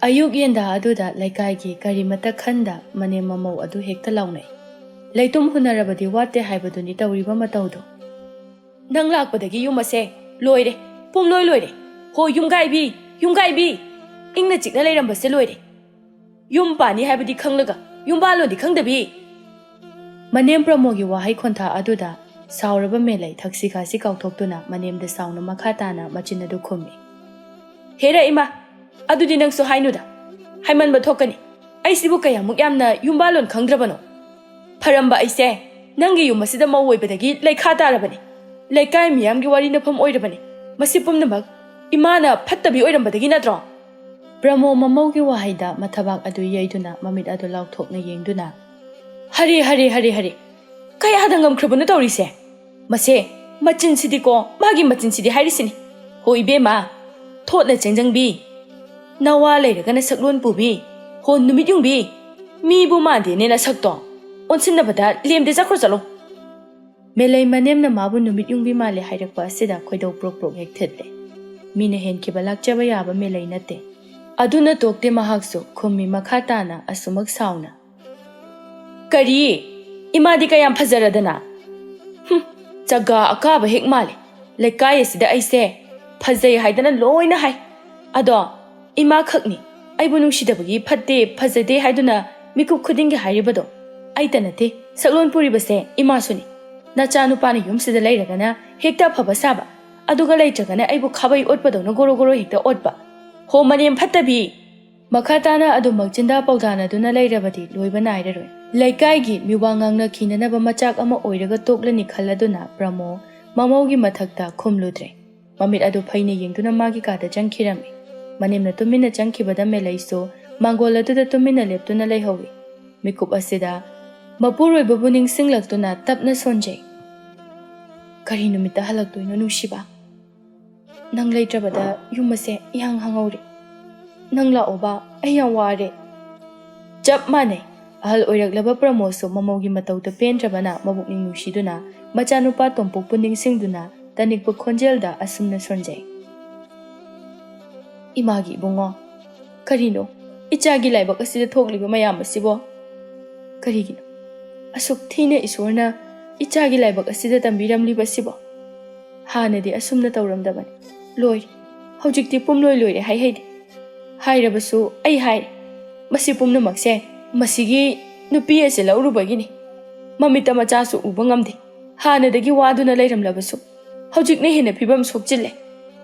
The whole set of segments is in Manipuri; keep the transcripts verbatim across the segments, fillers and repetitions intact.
ꯑꯌꯨꯛ ꯌꯦꯟꯗꯥ ꯑꯗꯨꯗ ꯂꯩꯀꯥꯏꯒꯤ ꯀꯔꯤꯃꯠꯇ ꯈꯟꯗ ꯃꯅꯦꯝ ꯃꯃꯧ ꯑꯗꯨ ꯍꯦꯛꯇ ꯂꯥꯎꯅꯩ꯫ ꯂꯩꯇꯨꯝ ꯍꯨꯟꯅꯔꯕꯗꯤ ꯋꯥꯠꯇꯦ ꯍꯥꯏꯕꯗꯨꯅꯤ ꯇꯧꯔꯤꯕ ꯃꯇꯧꯗꯣ꯫ "ꯅꯪ ꯂꯥꯛꯄꯗꯒꯤ ꯌꯨꯝ ꯑꯁꯦ ꯂꯣꯏꯔꯦ, ꯄꯨꯝꯂꯣꯏ ꯂꯣꯏꯔꯦ꯫ ꯍꯣ ꯌꯨꯝꯒꯥꯏꯕꯤ, ꯌꯨꯝꯒꯥꯏꯕꯤ! ꯏꯪꯅ ꯆꯤꯛꯅ ꯂꯩꯔꯝꯕꯁꯦ ꯂꯣꯏꯔꯦ꯫ ꯌꯨꯝ ꯄꯥꯟꯅꯤ ꯍꯥꯏꯕꯗꯤ ꯈꯪꯂꯒ ꯌꯨꯝꯕꯥꯜꯂꯣꯟꯗꯤ ꯈꯪꯗꯕꯤ!" ꯃꯅꯦꯝ ꯄ꯭ꯔꯃꯣꯒꯤ ꯋꯥꯍꯩ ꯈꯣꯟꯊꯥ ꯑꯗꯨꯗ ꯁꯥꯎꯔꯕ ꯃꯦꯂꯩ ꯊꯛꯁꯤ ꯈꯥꯁꯤ ꯀꯥꯎꯊꯣꯛꯇꯨꯅ ꯃꯅꯦꯝꯗ ꯁꯥꯎꯅ ꯃꯈꯥ ꯇꯥꯅ ꯃꯆꯤꯟ ꯑꯗꯨ ꯈꯨꯝꯃꯤ꯫ "ꯍꯦꯔꯥ ꯏꯃꯥ, ꯑꯗꯨꯗꯤ ꯅꯪꯁꯨ ꯍꯥꯏꯅꯨꯗ꯫ ꯍꯥꯏꯃꯟꯕ ꯊꯣꯛꯀꯅꯤ꯫ ꯑꯩꯁꯤꯕꯨ ꯀꯌꯥꯃꯨꯛ ꯌꯥꯝꯅ ꯌꯨꯝꯕꯥꯜꯂꯣꯟ ꯈꯪꯗ꯭ꯔꯕꯅꯣ? ꯐꯔꯝꯕ ꯑꯩꯁꯦ ꯅꯪꯒꯤ ꯌꯨꯝ ꯑꯁꯤꯗ ꯃꯧ ꯑꯣꯏꯕꯗꯒꯤ ꯂꯩꯈꯥ ꯇꯥꯔꯕꯅꯤ꯫ ꯂꯩꯀꯥꯏ ꯃꯤꯌꯥꯝꯒꯤ ꯋꯥꯔꯤ ꯅꯐꯝ ꯑꯣꯏꯔꯕꯅꯤ꯫ ꯃꯁꯤ ꯄꯨꯝꯅꯃꯛ ꯏꯃꯥꯅ ꯐꯠꯇꯕꯤ ꯑꯣꯏꯔꯝꯕꯗꯒꯤ ꯅꯠꯇ꯭ꯔꯣ?" ꯄ꯭ꯔꯃꯣ ꯃꯃꯧꯒꯤ ꯋꯥꯍꯩꯗ ꯃꯊꯕꯥꯛ ꯑꯗꯨ ꯌꯩꯗꯨꯅ ꯃꯃꯤꯠ ꯑꯗꯨ ꯂꯥꯎꯊꯣꯛꯅ ꯌꯦꯡꯗꯨꯅ, "ꯍꯔꯦ, ꯍꯔꯦ, ꯍꯔꯦ, ꯍꯔꯦ! ꯀꯌꯥꯗ ꯉꯝꯈ꯭ꯔꯕꯅꯣ ꯇꯧꯔꯤꯁꯦ? ꯃꯁꯦ, ꯃꯆꯤꯟꯁꯤꯗꯤꯀꯣ, ꯃꯥꯒꯤ ꯃꯆꯤꯟꯁꯤꯗꯤ ꯍꯥꯏꯔꯤꯁꯤꯅꯤ꯫ ꯍꯣ ꯏꯕꯦꯝꯃ, ꯊꯣꯠꯅ ꯆꯦꯟꯖꯪꯕꯤ, ꯅꯋꯥ ꯂꯩꯔꯒꯅ ꯁꯛꯂꯣꯟ ꯄꯨꯕꯤ, ꯍꯣ ꯅꯨꯃꯤꯠ ꯌꯨꯡꯕꯤ, ꯃꯤꯕꯨ ꯃꯥꯟꯗꯦꯅꯦ ꯅꯁꯛꯇꯣ꯫ ꯑꯣꯟꯁꯤꯟꯅꯕꯗ ꯂꯦꯝꯗꯦ, ꯆꯠꯈ꯭ꯔꯣ ꯆꯠꯂꯣ!" ꯃꯦꯂꯩ ꯃꯅꯦꯝꯅ ꯃꯥꯕꯨ ꯅꯨꯃꯤꯠ ꯌꯨꯡꯕꯤ ꯃꯥꯜꯂꯦ ꯍꯥꯏꯔꯛꯄ ꯑꯁꯤꯗ ꯈꯣꯏꯗꯧ ꯄ꯭ꯔꯣꯛ ꯄ꯭ꯔꯣꯛ ꯍꯦꯛ ꯊꯤꯠꯂꯦ꯫ ꯃꯤꯅ ꯍꯦꯟꯈꯤꯕ ꯂꯥꯛꯆꯕ ꯌꯥꯕ ꯃꯦꯂꯩ ꯅꯠꯇꯦ꯫ ꯑꯗꯨꯅ ꯇꯣꯛꯇꯦ ꯃꯍꯥꯛꯁꯨ ꯈꯨꯝꯃꯤ ꯃꯈꯥ ꯇꯥꯅ ꯑꯁꯨꯃꯛ ꯁꯥꯎꯅ, "ꯀꯔꯤ? ꯏꯃꯥꯗꯤ ꯀꯌꯥꯝ ꯐꯖꯔꯗꯅ? ꯍꯨꯝ, ꯆꯒꯥ ꯑꯀꯥꯕ ꯍꯦꯛ ꯃꯥꯜꯂꯦ꯫ ꯂꯩꯀꯥꯏ ꯑꯁꯤꯗ ꯑꯩꯁꯦ ꯐꯖꯩ ꯍꯥꯏꯗꯅ ꯂꯣꯏꯅ ꯍꯥꯏ꯫ ꯑꯗꯣ ꯏꯃꯥ ꯈꯛꯅꯤ ꯑꯩꯕꯨ ꯅꯨꯡꯁꯤꯗꯕꯒꯤ ꯐꯠꯇꯦ, ꯐꯖꯗꯦ ꯍꯥꯏꯗꯨꯅ ꯃꯤꯀꯨꯞ ꯈꯨꯗꯤꯡꯒꯤ ꯍꯥꯏꯔꯤꯕꯗꯣ꯫ ꯑꯩꯇ ꯅꯠꯇꯦ, ꯁꯛꯂꯣꯟ ꯄꯨꯔꯤꯕꯁꯦ ꯏꯃꯥꯁꯨꯅꯤ꯫ ꯅꯆꯥꯅꯨꯄꯥꯅ ꯌꯨꯝꯁꯤꯗ ꯂꯩꯔꯒꯅ ꯍꯦꯛꯇ ꯑꯐꯕ ꯁꯥꯕ, ꯑꯗꯨꯒ ꯂꯩꯇ꯭ꯔꯒꯅ ꯑꯩꯕꯨ ꯈꯥꯕꯩ ꯑꯣꯠꯄꯗꯧꯅ ꯒꯣꯔꯣ ꯒꯣꯔꯣ ꯍꯦꯛꯇ ꯑꯣꯠꯄ꯫ ꯍꯣ ꯃꯅꯦꯝ ꯐꯠꯇꯕꯤ!" ꯃꯈꯥ ꯇꯥꯅ ꯑꯗꯨꯃꯛ ꯆꯤꯟꯗꯥ ꯄꯥꯎꯗꯥꯅꯗꯨꯅ ꯂꯩꯔꯕꯗꯤ ꯂꯣꯏꯕ ꯅꯥꯏꯔꯔꯣꯏ꯫ ꯂꯩꯀꯥꯏꯒꯤ ꯃꯤꯋꯥ ꯉꯥꯡꯅ ꯈꯤꯅꯅꯕ ꯃꯆꯥꯛ ꯑꯃ ꯑꯣꯏꯔꯒ ꯇꯣꯛꯂꯅꯤ ꯈꯜꯂꯗꯨꯅ ꯄ꯭ꯔꯃꯣ ꯃꯃꯧꯒꯤ ꯃꯊꯛꯇ ꯈꯨꯝꯂꯨꯗ꯭ꯔꯦ꯫ ꯃꯃꯤꯠ ꯑꯗꯨ ꯐꯩꯅ ꯌꯦꯡꯗꯨꯅ ꯃꯥꯒꯤ ꯀꯥꯗ ꯆꯪꯈꯤꯔꯝꯃꯤ꯫ ꯃꯅꯦꯝꯅ ꯇꯨꯃꯤꯟꯅ ꯆꯪꯈꯤꯕꯗ ꯃꯦꯂꯩꯁꯨ ꯃꯥꯡꯒꯣꯜ ꯑꯗꯨꯗ ꯇꯨꯃꯤꯟꯅ ꯂꯦꯞꯇꯨꯅ ꯂꯩꯍꯧꯏ꯫ ꯃꯤꯀꯨꯞ ꯑꯁꯤꯗ ꯃꯄꯨꯔꯣꯏꯕꯕꯨ ꯅꯤꯡꯁꯤꯡꯂꯛꯇꯨꯅ ꯇꯞꯅ ꯁꯣꯟꯖꯩ꯫ "ꯀꯔꯤ ꯅꯨꯃꯤꯠꯇ ꯍꯜꯂꯛꯇꯣꯏꯅꯣ ꯅꯨꯡꯁꯤꯕ? ꯅꯪ ꯂꯩꯇ꯭ꯔꯕꯗ ꯌꯨꯝ ꯑꯁꯦ ꯏꯍꯥꯡ ꯍꯥꯡꯍꯧꯔꯦ꯫ ꯅꯪ ꯂꯥꯛꯑꯣꯕ, ꯑꯩ ꯌꯥꯝ ꯋꯥꯔꯦ꯫" ꯆꯞ ꯃꯥꯟꯅꯩ꯫ ꯑꯍꯜ ꯑꯣꯏꯔꯛꯂꯕ ꯄ꯭ꯔꯃꯣꯗꯁꯨ ꯃꯃꯧꯒꯤ ꯃꯇꯧꯗ ꯄꯦꯟꯗ꯭ꯔꯕꯅ ꯃꯕꯨꯛꯅꯤꯡ ꯅꯨꯡꯁꯤꯗꯨꯅ ꯃꯆꯥꯅꯨꯄꯥ ꯇꯣꯝꯄꯣꯛꯄꯨ ꯅꯤꯡꯁꯤꯡꯗꯨꯅ ꯇꯅꯤꯛꯄ ꯈꯣꯟꯖꯦꯜꯗ ꯑꯁꯨꯝꯅ ꯁꯣꯟꯖꯩ꯫ "ꯏꯃꯥꯒꯤ ꯏꯕꯨꯡꯉꯣ, "ꯀꯔꯤꯅꯣ ꯏꯆꯥꯒꯤ ꯂꯥꯏꯕꯛ ꯑꯁꯤꯗ ꯊꯣꯛꯂꯤꯕ ꯃꯌꯥꯝ ꯑꯁꯤꯕꯣ? ꯀꯔꯤꯒꯤꯅꯣ ꯑꯁꯨꯛ ꯊꯤꯅ ꯏꯁꯣꯔꯅ ꯏꯆꯥꯒꯤ ꯂꯥꯏꯕꯛ ꯑꯁꯤꯗ ꯇꯝꯕꯤꯔꯝꯂꯤꯕꯁꯤꯕꯣ? ꯍꯥꯟꯅꯗꯤ ꯑꯁꯨꯝꯅ ꯇꯧꯔꯝꯗꯕꯅꯤ꯫ ꯂꯣꯏꯔꯦ꯫ ꯍꯧꯖꯤꯛꯇꯤ ꯄꯨꯝꯂꯣꯏ ꯂꯣꯏꯔꯦ ꯍꯥꯏ ꯍꯩꯗꯦ꯫ ꯍꯥꯏꯔꯕꯁꯨ ꯑꯩ ꯍꯥꯏꯔꯦ꯫ ꯃꯁꯤ ꯄꯨꯝꯅꯃꯛꯁꯦ ꯃꯁꯤꯒꯤ ꯅꯨꯄꯤ ꯑꯁꯤ ꯂꯧꯔꯨꯕꯒꯤꯅꯤ꯫ ꯃꯃꯤꯠꯇ ꯃꯆꯥꯁꯨ ꯎꯕ ꯉꯝꯗꯦ꯫ ꯍꯥꯟꯅꯗꯒꯤ ꯋꯥꯗꯨꯅ ꯂꯩꯔꯝꯂꯕꯁꯨ ꯍꯧꯖꯤꯛꯅ ꯍꯦꯟꯅ ꯐꯤꯕꯝ ꯁꯣꯛꯆꯤꯜꯂꯦ꯫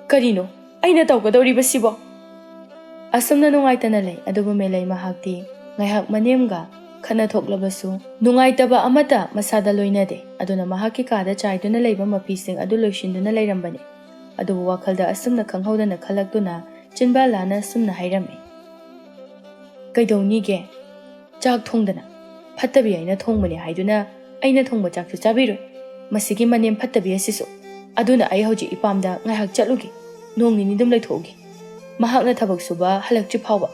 ꯀꯔꯤꯅꯣ ꯑꯩꯅ ꯇꯧꯒꯗꯧꯔꯤꯕꯁꯤꯕꯣ?" ꯑꯁꯨꯝꯅ ꯅꯨꯡꯉꯥꯏꯇꯅ ꯂꯩ, ꯑꯗꯨꯕꯨ ꯃꯦꯂꯩ ꯃꯍꯥꯛꯇꯤ ꯉꯥꯏꯍꯥꯛ ꯃꯅꯦꯝꯒ ꯈꯠꯅ ꯊꯣꯛꯂꯕꯁꯨ ꯅꯨꯡꯉꯥꯏꯇꯕ ꯑꯃꯠꯇ ꯃꯁꯥꯗ ꯂꯣꯏꯅꯗꯦ꯫ ꯑꯗꯨꯅ ꯃꯍꯥꯛꯀꯤ ꯀꯥꯗ ꯆꯥꯏꯗꯨꯅ ꯂꯩꯕ ꯃꯐꯤꯁꯤꯡ ꯑꯗꯨ ꯂꯣꯏꯁꯤꯟꯗꯨꯅ ꯂꯩꯔꯝꯕꯅꯤ꯫ ꯑꯗꯨꯕꯨ ꯋꯥꯈꯜꯗ ꯑꯁꯨꯝꯅ ꯈꯪꯍꯧꯗꯅ ꯈꯜꯂꯛꯇꯨꯅ ꯆꯤꯟꯕꯥꯂꯥꯅ ꯑꯁꯨꯝꯅ ꯍꯥꯏꯔꯝꯃꯤ, "ꯀꯩꯗꯧꯅꯤꯒꯦ? ꯆꯥꯛ ꯊꯣꯡꯗꯅ ꯐꯠꯇꯕꯤ ꯑꯩꯅ ꯊꯣꯡꯕꯅꯦ ꯍꯥꯏꯗꯨꯅ ꯑꯩꯅ ꯊꯣꯡꯕ ꯆꯥꯛꯁꯨ ꯆꯥꯕꯤꯔꯣꯏ꯫ ꯃꯁꯤꯒꯤ ꯃꯅꯦꯝ ꯐꯠꯇꯕꯤ ꯑꯁꯤꯁꯨ꯫ ꯑꯗꯨꯅ ꯑꯩ ꯍꯧꯖꯤꯛ ꯏꯄꯥꯝꯗ ꯉꯥꯏꯍꯥꯛ ꯆꯠꯂꯨꯒꯦ꯫ ꯅꯣꯡ ꯅꯤꯅꯤ ꯑꯗꯨꯝ ꯂꯩꯊꯣꯛꯎꯒꯦ꯫ ꯃꯍꯥꯛꯅ ꯊꯕꯛ ꯁꯨꯕ ꯍꯜꯂꯛꯇ꯭ꯔꯤ ꯐꯥꯎꯕ"꯫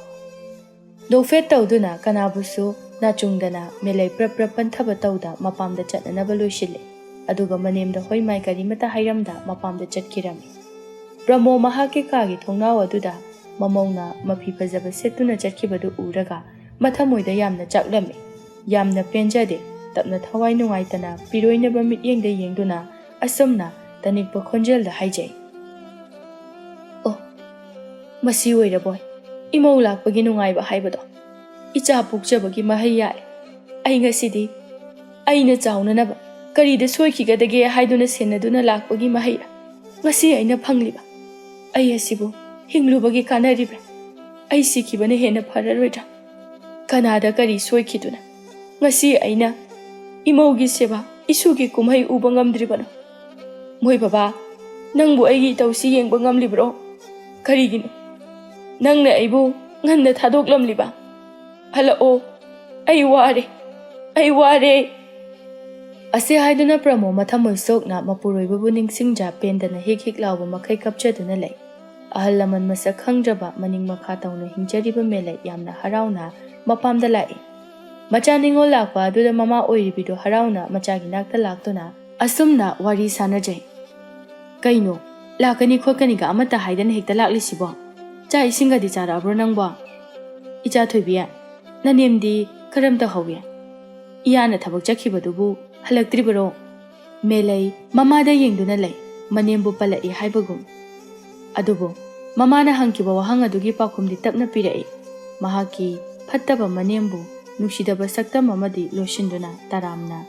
ꯅꯣꯛꯐꯦꯠ ꯇꯧꯗꯨꯅ ꯀꯅꯥꯕꯨꯁꯨ ꯅꯥꯆꯨꯡꯗꯅ ꯃꯦꯂꯩ ꯄ꯭ꯔꯞ ꯄ꯭ꯔꯞ ꯄꯟꯊꯕ ꯇꯧꯗ ꯃꯄꯥꯝꯗ ꯆꯠꯅꯅꯕ ꯂꯣꯏꯁꯤꯜꯂꯦ꯫ ꯑꯗꯨꯒ ꯃꯅꯦꯝꯗ ꯍꯣꯏ ꯃꯥꯏ ꯀꯔꯤꯃꯇ ꯍꯥꯏꯔꯝꯗ ꯃꯄꯥꯝꯗ ꯆꯠꯈꯤꯔꯝꯃꯤ꯫ ꯄ꯭ꯔꯃꯣ ꯃꯍꯥꯛꯀꯤ ꯀꯥꯒꯤ ꯊꯣꯡꯅꯥꯎ ꯑꯗꯨꯗ ꯃꯃꯧꯅ ꯃꯐꯤ ꯐꯖꯕ ꯁꯦꯠꯇꯨꯅ ꯆꯠꯈꯤꯕꯗꯨ ꯎꯔꯒ ꯃꯊꯃꯣꯏꯗ ꯌꯥꯝꯅ ꯆꯥꯛꯂꯝꯃꯤ꯫ ꯌꯥꯝꯅ ꯄꯦꯟꯖꯗꯦ꯫ ꯇꯞꯅ ꯊꯋꯥꯏ ꯅꯨꯡꯉꯥꯏꯇꯅ ꯄꯤꯔꯣꯏꯅꯕ ꯃꯤꯠꯌꯦꯡꯗ ꯌꯦꯡꯗꯨꯅ ꯑꯁꯨꯝꯅ ꯇꯅꯤꯛꯄ ꯈꯣꯟꯖꯦꯜꯗ ꯍꯥꯏꯖꯩ, "ꯑꯣ, ꯃꯁꯤ ꯑꯣꯏꯔꯕꯣꯏ? ꯏꯃꯧ ꯂꯥꯛꯄꯒꯤ ꯅꯨꯡꯉꯥꯏꯕ ꯍꯥꯏꯕꯗꯣ꯫ ꯏꯆꯥ ꯄꯣꯛꯆꯕꯒꯤ ꯃꯍꯩ ꯌꯥꯜꯂꯦ꯫ ꯑꯩ ꯉꯁꯤꯗꯤ ꯑꯩꯅ ꯆꯥꯎꯅꯅꯕ ꯀꯔꯤꯗ ꯁꯣꯏꯈꯤꯒꯗꯒꯦ ꯍꯥꯏꯗꯨꯅ ꯁꯦꯟꯅꯗꯨꯅ ꯂꯥꯛꯄꯒꯤ ꯃꯍꯩꯔꯥ ꯉꯁꯤ ꯑꯩꯅ ꯐꯪꯂꯤꯕ? ꯑꯩ ꯑꯁꯤꯕꯨ ꯍꯤꯡꯂꯨꯕꯒꯤ ꯀꯥꯟꯅꯔꯤꯕ꯭ꯔꯥ? ꯑꯩ ꯁꯤꯈꯤꯕꯅ ꯍꯦꯟꯅ ꯐꯔꯔꯣꯏꯗ꯭ꯔꯥ? ꯀꯅꯥꯗ ꯀꯔꯤ ꯁꯣꯏꯈꯤꯗꯨꯅ ꯉꯁꯤ ꯑꯩꯅ ꯏꯃꯧꯒꯤ ꯁꯦꯕꯥ, ꯏꯁꯨꯒꯤ ꯀꯨꯝꯍꯩ ꯎꯕ ꯉꯝꯗ꯭ꯔꯤꯕꯅꯣ? ꯃꯣꯏ ꯕꯕꯥ, ꯅꯪꯕꯨ ꯑꯩꯒꯤ ꯏꯇꯧꯁꯤ ꯌꯦꯡꯕ ꯉꯝꯂꯤꯕ꯭ꯔꯣ? ꯀꯔꯤꯒꯤꯅꯣ ꯅꯪꯅ ꯑꯩꯕꯨ ꯉꯟꯅ ꯊꯥꯗꯣꯛꯂꯝꯂꯤꯕ? ꯍꯜꯂꯛꯑꯣ, ꯑꯩ ꯋꯥꯔꯦ, ꯑꯩ ꯋꯥꯔꯦ"꯫ ꯑꯁꯤ ꯍꯥꯏꯗꯨꯅ ꯄ꯭ꯔꯃꯣ ꯃꯊꯃꯣꯏ ꯁꯣꯛꯅ ꯃꯄꯨꯔꯣꯏꯕꯕꯨ ꯅꯤꯡꯁꯤꯡꯖ ꯄꯦꯟꯗꯅ ꯍꯤꯛ ꯍꯤꯛ ꯂꯥꯎꯕ ꯃꯈꯩ ꯀꯞꯆꯗꯨꯅ ꯂꯩ꯫ ꯑꯍꯜ ꯂꯃꯟ ꯃꯁꯛ ꯈꯪꯗ꯭ꯔꯕ ꯃꯅꯤꯡ ꯃꯈꯥ ꯇꯧꯅ ꯍꯤꯡꯖꯔꯤꯕ ꯃꯦꯂꯩ ꯌꯥꯝꯅ ꯍꯔꯥꯎꯅ ꯃꯄꯥꯝꯗ ꯂꯥꯛꯏ꯫ ꯃꯆꯥ ꯅꯤꯉꯣꯜ ꯂꯥꯛꯄ ꯑꯗꯨꯗ ꯃꯃꯥ ꯑꯣꯏꯔꯤꯕꯤꯗꯨ ꯍꯔꯥꯎꯅ ꯃꯆꯥꯒꯤ ꯅꯥꯛꯇ ꯂꯥꯛꯇꯨꯅ ꯑꯁꯨꯝꯅ ꯋꯥꯔꯤ ꯁꯥꯅꯖꯩ, "ꯀꯩꯅꯣ, ꯂꯥꯛꯀꯅꯤ ꯈꯣꯠꯀꯅꯤꯒ ꯑꯃꯠꯇ ꯍꯥꯏꯗꯅ ꯍꯦꯛꯇ ꯂꯥꯛꯂꯤꯁꯤꯕꯣ?" ꯆꯥꯛ ꯏꯁꯤꯡꯒꯗꯤ ꯆꯥꯔꯛꯑꯕ꯭ꯔꯣ ꯅꯪꯕꯣ? ꯏꯆꯥ ꯊꯣꯏꯕꯤ, ꯅꯅꯦꯝꯗꯤ ꯀꯔꯝ ꯇꯧꯍꯧꯏ? ꯏꯌꯥꯅ ꯊꯕꯛ ꯆꯠꯈꯤꯕꯗꯨꯕꯨ ꯍꯜꯂꯛꯇ꯭ꯔꯤꯕꯔꯣ? ꯃꯦꯂꯩ ꯃꯃꯥꯗ ꯌꯦꯡꯗꯨꯅ ꯂꯩ, ꯃꯅꯦꯝꯕꯨ ꯄꯜꯂꯛꯏ ꯍꯥꯏꯕꯒꯨꯝ꯫ ꯑꯗꯨꯕꯨ ꯃꯃꯥꯅ ꯍꯪꯈꯤꯕ ꯋꯥꯍꯪ ꯑꯗꯨꯒꯤ ꯄꯥꯎꯈꯨꯝꯗꯤ ꯇꯞꯅ ꯄꯤꯔꯛꯏ꯫ ꯃꯍꯥꯛꯀꯤ ꯐꯠꯇꯕ ꯃꯅꯦꯝꯕꯨ ꯅꯨꯡꯁꯤꯗꯕ ꯁꯛꯇꯝ ꯑꯃꯗꯤ ꯂꯣꯏꯁꯤꯟꯗꯨꯅ ꯇꯔꯥꯝꯅ,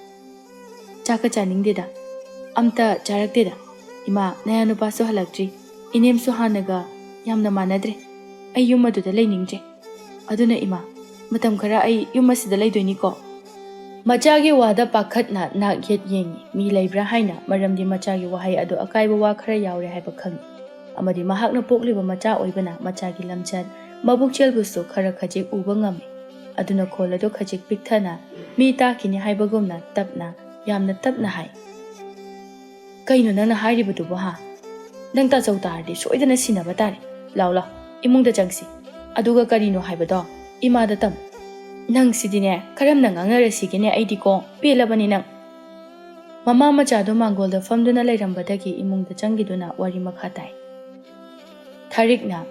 "ꯆꯥꯛꯀ ꯆꯥꯅꯤꯡꯗꯦꯗ, ꯑꯝꯇ ꯆꯥꯔꯛꯇꯦꯗ꯫ ꯏꯃꯥ, ꯅꯌꯥ ꯅꯨꯄꯥꯁꯨ ꯍꯜꯂꯛꯇ꯭ꯔꯤ, ꯏꯅꯦꯝꯁꯨ ꯍꯥꯟꯅꯒ ꯌꯥꯝꯅ ꯃꯥꯟꯅꯗ꯭ꯔꯦ꯫ ꯑꯩ ꯌꯨꯝ ꯑꯗꯨꯗ ꯂꯩꯅꯤꯡꯗ꯭ꯔꯦ꯫ ꯑꯗꯨꯅ ꯏꯃꯥ, ꯃꯇꯝ ꯈꯔ ꯑꯩ ꯌꯨꯝ ꯑꯁꯤꯗ ꯂꯩꯗꯣꯏꯅꯤꯀꯣ?" ꯃꯆꯥꯒꯤ ꯋꯥꯗ ꯄꯥꯈꯠꯅ ꯅꯥꯛ ꯌꯦꯠ ꯌꯦꯡꯉꯤ꯫ ꯃꯤ ꯂꯩꯕ꯭ꯔꯥ ꯍꯥꯏꯅ, ꯃꯔꯝꯗꯤ ꯃꯆꯥꯒꯤ ꯋꯥꯍꯩ ꯑꯗꯨ ꯑꯀꯥꯏꯕ ꯋꯥ ꯈꯔ ꯌꯥꯎꯔꯦ ꯍꯥꯏꯕ ꯈꯪꯉꯤ꯫ ꯑꯃꯗꯤ ꯃꯍꯥꯛꯅ ꯄꯣꯛꯂꯤꯕ ꯃꯆꯥ ꯑꯣꯏꯕꯅ ꯃꯆꯥꯒꯤ ꯂꯝꯆꯠ, ꯃꯕꯨꯛꯆꯦꯜꯕꯨꯁꯨ ꯈꯔ ꯈꯖꯤꯛ ꯎꯕ ꯉꯝꯃꯤ꯫ ꯑꯗꯨꯅ ꯈꯣꯜ ꯑꯗꯨ ꯈꯖꯤꯛ ꯄꯤꯛꯊꯅ, ꯃꯤ ꯇꯥꯈꯤꯅꯤ ꯍꯥꯏꯕꯒꯨꯝꯅ ꯇꯞꯅ, ꯌꯥꯝꯅ ꯇꯞꯅ ꯍꯥꯏ, "ꯀꯩꯅꯣ ꯅꯪꯅ ꯍꯥꯏꯔꯤꯕꯗꯨꯕꯨ, ꯍꯥ? ꯅꯪ ꯇꯥꯖꯧ ꯇꯥꯔꯗꯤ ꯁꯣꯏꯗꯅ ꯁꯤꯟꯅꯕ ꯇꯥꯔꯦ꯫ ꯂꯥꯎ, ꯂꯥꯎ, ꯏꯃꯨꯡꯗ ꯆꯪꯁꯤ꯫ ꯑꯗꯨꯒ ꯀꯔꯤꯅꯣ ꯍꯥꯏꯕꯗꯣ ꯏꯃꯥꯗ ꯇꯝ꯫ ꯅꯪꯁꯤꯗꯤꯅꯦ, ꯀꯔꯝꯅ ꯉꯥꯡꯅꯔꯁꯤꯒꯦꯅꯦ? ꯑꯩꯗꯤꯀꯣ, ꯄꯦꯜꯂꯕꯅꯤ ꯅꯪ꯫" ꯃꯃꯥ ꯃꯆꯥꯗꯣ ꯃꯥꯡꯒꯣꯜꯗ ꯐꯝꯗꯨꯅ ꯂꯩꯔꯝꯕꯗꯒꯤ ꯏꯃꯨꯡꯗ ꯆꯪꯈꯤꯗꯨꯅ ꯋꯥꯔꯤ ꯃꯈꯥ ꯇꯥꯏ꯫ ꯊꯥꯔꯤꯛꯅ,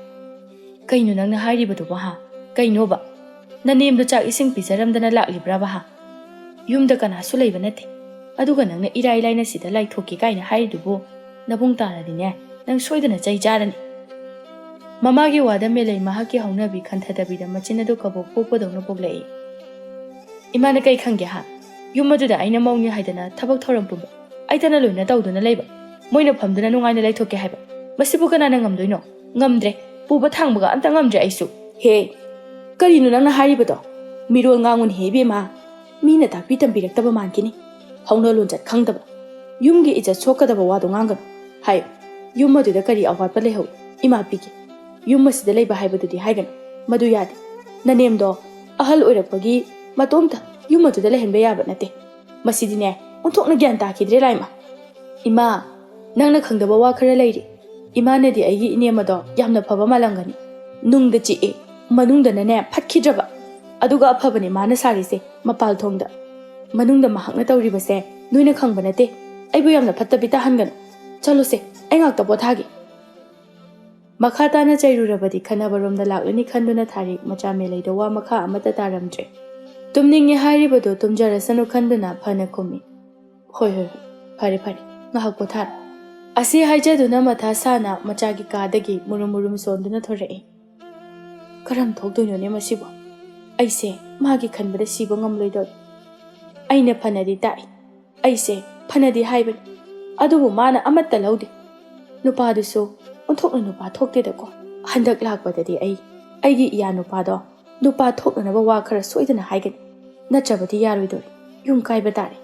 "ꯀꯩꯅꯣ ꯅꯪꯅ ꯍꯥꯏꯔꯤꯕꯗꯨꯕꯣ, ꯍꯥ? ꯀꯩꯅꯣꯕ? ꯅꯅꯦꯝꯗꯣ ꯆꯥꯛ ꯏꯁꯤꯡ ꯄꯤꯖꯔꯝꯗꯅ ꯂꯥꯛꯂꯤꯕ꯭ꯔꯥꯕ, ꯍꯥ? ꯌꯨꯝꯗ ꯀꯅꯥꯁꯨ ꯂꯩꯕ ꯅꯠꯇꯦ꯫ ꯑꯗꯨꯒ ꯅꯪꯅ ꯏꯔꯥꯏ ꯂꯥꯏꯅ ꯁꯤꯗ ꯂꯥꯏꯊꯣꯛꯀꯦ ꯀꯥꯏꯅ ꯍꯥꯏꯔꯤꯗꯨꯕꯨ, ꯅꯕꯨꯡ ꯇꯥꯔꯗꯤꯅꯦ, ꯅꯪ ꯁꯣꯏꯗꯅ ꯆꯩ ꯆꯥꯔꯅꯤ꯫" ꯃꯃꯥꯒꯤ ꯋꯥꯗ ꯃꯦꯂꯩ ꯃꯍꯥꯛꯀꯤ ꯍꯧꯅꯕꯤ ꯈꯟꯊꯗꯕꯤꯗ ꯃꯆꯤꯟ ꯑꯗꯨ ꯀꯕꯣꯛ ꯄꯣꯛꯄꯗꯧꯅ ꯄꯣꯛꯂꯛꯏ꯫ "ꯏꯃꯥꯅ ꯀꯩ ꯈꯪꯒꯦ, ꯍꯥ? ꯌꯨꯝ ꯑꯗꯨꯗ ꯑꯩꯅ ꯃꯧꯅꯤ ꯍꯥꯏꯗꯅ ꯊꯕꯛ ꯊꯧꯔꯝ ꯄꯨꯝꯕ ꯑꯩꯇꯅ ꯂꯣꯏꯅ ꯇꯧꯗꯨꯅ ꯂꯩꯕ, ꯃꯣꯏꯅ ꯐꯝꯗꯨꯅ ꯅꯨꯡꯉꯥꯏꯅ ꯂꯩꯊꯣꯛꯀꯦ ꯍꯥꯏꯕ, ꯃꯁꯤꯕꯨ ꯀꯅꯥꯅ ꯉꯝꯗꯣꯏꯅꯣ? ꯉꯝꯗ꯭ꯔꯦ, ꯄꯨꯕ ꯊꯥꯡꯕꯒ ꯑꯝꯇ ꯉꯝꯗ꯭ꯔꯦ ꯑꯩꯁꯨ꯫" "ꯍꯦ, ꯀꯔꯤꯅꯣ ꯅꯪꯅ ꯍꯥꯏꯔꯤꯕꯗꯣ? ꯃꯤꯔꯣꯜ ꯉꯥꯡꯉꯨꯅꯦꯍꯦ ꯏꯕꯦꯝꯃ꯫ ꯃꯤꯅ ꯇꯥꯛꯄꯤ ꯇꯝꯕꯤꯔꯛꯇꯕ ꯃꯥꯟꯈꯤꯅꯤ꯫ ꯍꯧꯅ ꯂꯣꯟꯆꯠ ꯈꯪꯗꯕ, ꯌꯨꯝꯒꯤ ꯏꯖꯠ ꯁꯣꯛꯀꯗꯕ ꯋꯥꯗꯣ ꯉꯥꯡꯒꯅꯨ꯫ ꯍꯥꯏꯌꯨ, ꯌꯨꯝ ꯑꯗꯨꯗ ꯀꯔꯤ ꯑꯋꯥꯠꯄ ꯂꯩꯍꯧꯏ? ꯏꯃꯥ ꯄꯤꯒꯦ꯫ ꯌꯨꯝ ꯑꯁꯤꯗ ꯂꯩꯕ ꯍꯥꯏꯕꯗꯨꯗꯤ ꯍꯥꯏꯒꯅꯨ꯫ ꯃꯗꯨ ꯌꯥꯗꯦ꯫ ꯅꯅꯦꯝꯗꯣ ꯑꯍꯜ ꯑꯣꯏꯔꯛꯄꯒꯤ ꯃꯇꯣꯝꯇ ꯌꯨꯝ ꯑꯗꯨꯗ ꯂꯩꯍꯟꯕ ꯌꯥꯕ ꯅꯠꯇꯦ꯫ ꯃꯁꯤꯗꯤꯅꯦ, ꯑꯣꯟꯊꯣꯛꯅ ꯒ꯭ꯌꯥꯟ ꯇꯥꯈꯤꯗ꯭ꯔꯦ ꯂꯥꯏꯃ꯫ ꯏꯃꯥ, ꯅꯪꯅ ꯈꯪꯗꯕ ꯋꯥ ꯈꯔ ꯂꯩꯔꯤ꯫ ꯏꯃꯥꯅꯗꯤ ꯑꯩꯒꯤ ꯏꯅꯦꯝ ꯑꯗꯣ ꯌꯥꯝꯅ ꯐꯕ ꯃꯥꯜꯂꯝꯒꯅꯤ꯫ ꯅꯨꯡꯗ ꯆꯤꯛꯑꯦ, ꯃꯅꯨꯡꯗꯅꯅꯦ ꯐꯠꯈꯤꯗ꯭ꯔꯕ꯫ ꯑꯗꯨꯒ ꯑꯐꯕꯅꯦ ꯃꯥꯅ ꯁꯥꯔꯤꯁꯦ ꯃꯄꯥꯜ ꯊꯣꯡꯗ꯫ ꯃꯅꯨꯡꯗ ꯃꯍꯥꯛꯅ ꯇꯧꯔꯤꯕꯁꯦ ꯅꯣꯏꯅ ꯈꯪꯕ ꯅꯠꯇꯦ꯫ ꯑꯩꯕꯨ ꯌꯥꯝꯅ ꯐꯠꯇꯕꯤ ꯇꯥꯍꯟꯒꯅꯨ꯫ ꯆꯠꯂꯨꯁꯦ, ꯑꯩ ꯉꯥꯛꯇ ꯄꯣꯊꯥꯒꯦ꯫" ꯃꯈꯥ ꯇꯥꯅ ꯆꯩꯔꯨꯔꯕꯗꯤ ꯈꯟꯅꯕꯔꯣꯝꯗ ꯂꯥꯛꯂꯅꯤ ꯈꯟꯗꯨꯅ ꯊꯥꯔꯤꯛ ꯃꯆꯥ ꯃꯦꯂꯩꯗ ꯋꯥ ꯃꯈꯥ ꯑꯃꯠꯇ ꯇꯥꯔꯝꯗ꯭ꯔꯦ꯫ ꯇꯨꯝꯅꯤꯡꯉꯦ ꯍꯥꯏꯔꯤꯕꯗꯨ ꯇꯨꯝꯖꯔꯁꯅꯨ ꯈꯟꯗꯨꯅ ꯐꯅ ꯈꯨꯝꯃꯤ꯫ "ꯍꯣꯏ, ꯍꯣꯏ, ꯍꯣꯏ, ꯐꯔꯦ, ꯐꯔꯦ, ꯉꯥꯏꯍꯥꯛ ꯄꯣꯊꯥꯔꯣ"꯫ ꯑꯁꯤ ꯍꯥꯏꯖꯗꯨꯅ ꯃꯊꯥ ꯁꯥꯅ ꯃꯆꯥꯒꯤ ꯀꯥꯗꯒꯤ ꯃꯨꯔꯨꯝ ꯃꯨꯔꯨꯝ ꯆꯣꯟꯗꯨꯅ ꯊꯣꯔꯛꯏ꯫ "ꯀꯔꯝ ꯊꯣꯛꯇꯣꯏꯅꯣꯅꯦ ꯃꯁꯤꯕꯣ? ꯑꯩꯁꯦ ꯃꯥꯒꯤ ꯈꯟꯕꯗ ꯁꯤꯕ ꯉꯝꯂꯣꯏꯗꯧꯔꯤ꯫ ꯑꯩꯅ ꯐꯅꯗꯤ ꯇꯥꯛꯏ, ꯑꯩꯁꯦ ꯐꯅꯗꯤ ꯍꯥꯏꯕꯅꯤ, ꯑꯗꯨꯕꯨ ꯃꯥꯅ ꯑꯃꯠꯇ ꯂꯧꯗꯦ꯫ ꯅꯨꯄꯥꯗꯨꯁꯨ ꯑꯣꯟꯊꯣꯛꯅ ꯅꯨꯄꯥ ꯊꯣꯛꯇꯦꯗꯀꯣ꯫ ꯍꯟꯗꯛ ꯂꯥꯛꯄꯗꯗꯤ ꯑꯩ ꯑꯩꯒꯤ ꯏꯌꯥ ꯅꯨꯄꯥꯗꯣ ꯅꯨꯄꯥ ꯊꯣꯛꯅꯅꯕ ꯋꯥ ꯈꯔ ꯁꯣꯏꯗꯅ ꯍꯥꯏꯒꯅꯤ, ꯅꯠꯇ꯭ꯔꯕꯗꯤ ꯌꯥꯔꯣꯏꯗꯧꯔꯤ, ꯌꯨꯝ ꯀꯥꯏꯕ ꯇꯥꯔꯦ"꯫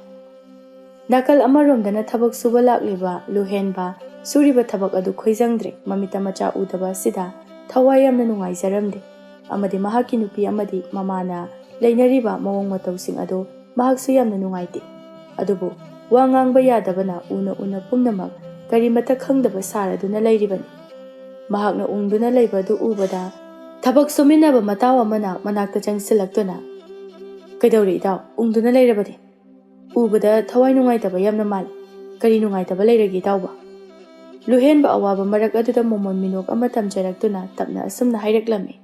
ꯅꯥꯀꯜ ꯑꯃꯔꯣꯝꯗꯅ ꯊꯕꯛ ꯁꯨꯕ ꯂꯥꯛꯂꯤꯕ ꯂꯨꯍꯦꯟꯕ ꯁꯨꯔꯤꯕ ꯊꯕꯛ ꯑꯗꯨ ꯈꯣꯏꯖꯪꯗ꯭ꯔꯦ꯫ ꯃꯃꯤꯠꯇ ꯃꯆꯥ ꯎꯗꯕ ꯑꯁꯤꯗ ꯊꯋꯥꯏ ꯌꯥꯝꯅ ꯅꯨꯡꯉꯥꯏꯖꯔꯝꯗꯦ, ꯑꯃꯗꯤ ꯃꯍꯥꯛꯀꯤ ꯅꯨꯄꯤ ꯑꯃꯗꯤ ꯃꯃꯥꯅ ꯂꯩꯅꯔꯤꯕ ꯃꯑꯣꯡ ꯃꯇꯧꯁꯤꯡ ꯑꯗꯨ ꯃꯍꯥꯛꯁꯨ ꯌꯥꯝꯅ ꯅꯨꯡꯉꯥꯏꯇꯦ꯫ ꯑꯗꯨꯕꯨ ꯋꯥ ꯉꯥꯡꯕ ꯌꯥꯗꯕꯅ ꯎꯅ ꯎꯅ ꯄꯨꯝꯅꯃꯛ ꯀꯔꯤꯃꯠꯇ ꯈꯪꯗꯕ ꯁꯥꯔꯗꯨꯅ ꯂꯩꯔꯤꯕꯅꯤ꯫ ꯃꯍꯥꯛꯅ ꯎꯪꯗꯨꯅ ꯂꯩꯕ ꯑꯗꯨ ꯎꯕꯗ ꯊꯕꯛ ꯁꯨꯃꯤꯟꯅꯕ ꯃꯇꯥꯎ ꯑꯃꯅ ꯃꯅꯥꯛꯇ ꯆꯪꯁꯤꯜꯂꯛꯇꯨꯅ, "ꯀꯩꯗꯧꯔꯦ ꯏꯇꯥꯎ, ꯎꯪꯗꯨꯅ ꯂꯩꯔꯕꯗꯤ? ꯎꯕꯗ ꯊꯋꯥꯏ ꯅꯨꯡꯉꯥꯏꯇꯕ ꯌꯥꯝꯅ ꯃꯥꯜꯂꯤ꯫ ꯀꯔꯤ ꯅꯨꯡꯉꯥꯏꯇꯕ ꯂꯩꯔꯒꯦ ꯏꯇꯥꯎꯕ?" ꯂꯨꯍꯦꯟꯕ ꯑꯋꯥꯕ ꯃꯔꯛ ꯑꯗꯨꯗ ꯃꯣꯃꯣꯟ ꯃꯤꯅꯣꯛ ꯑꯃ ꯇꯝꯖꯔꯛꯇꯨꯅ ꯇꯞꯅ ꯑꯁꯨꯝꯅ ꯍꯥꯏꯔꯛꯂꯝꯃꯤ꯫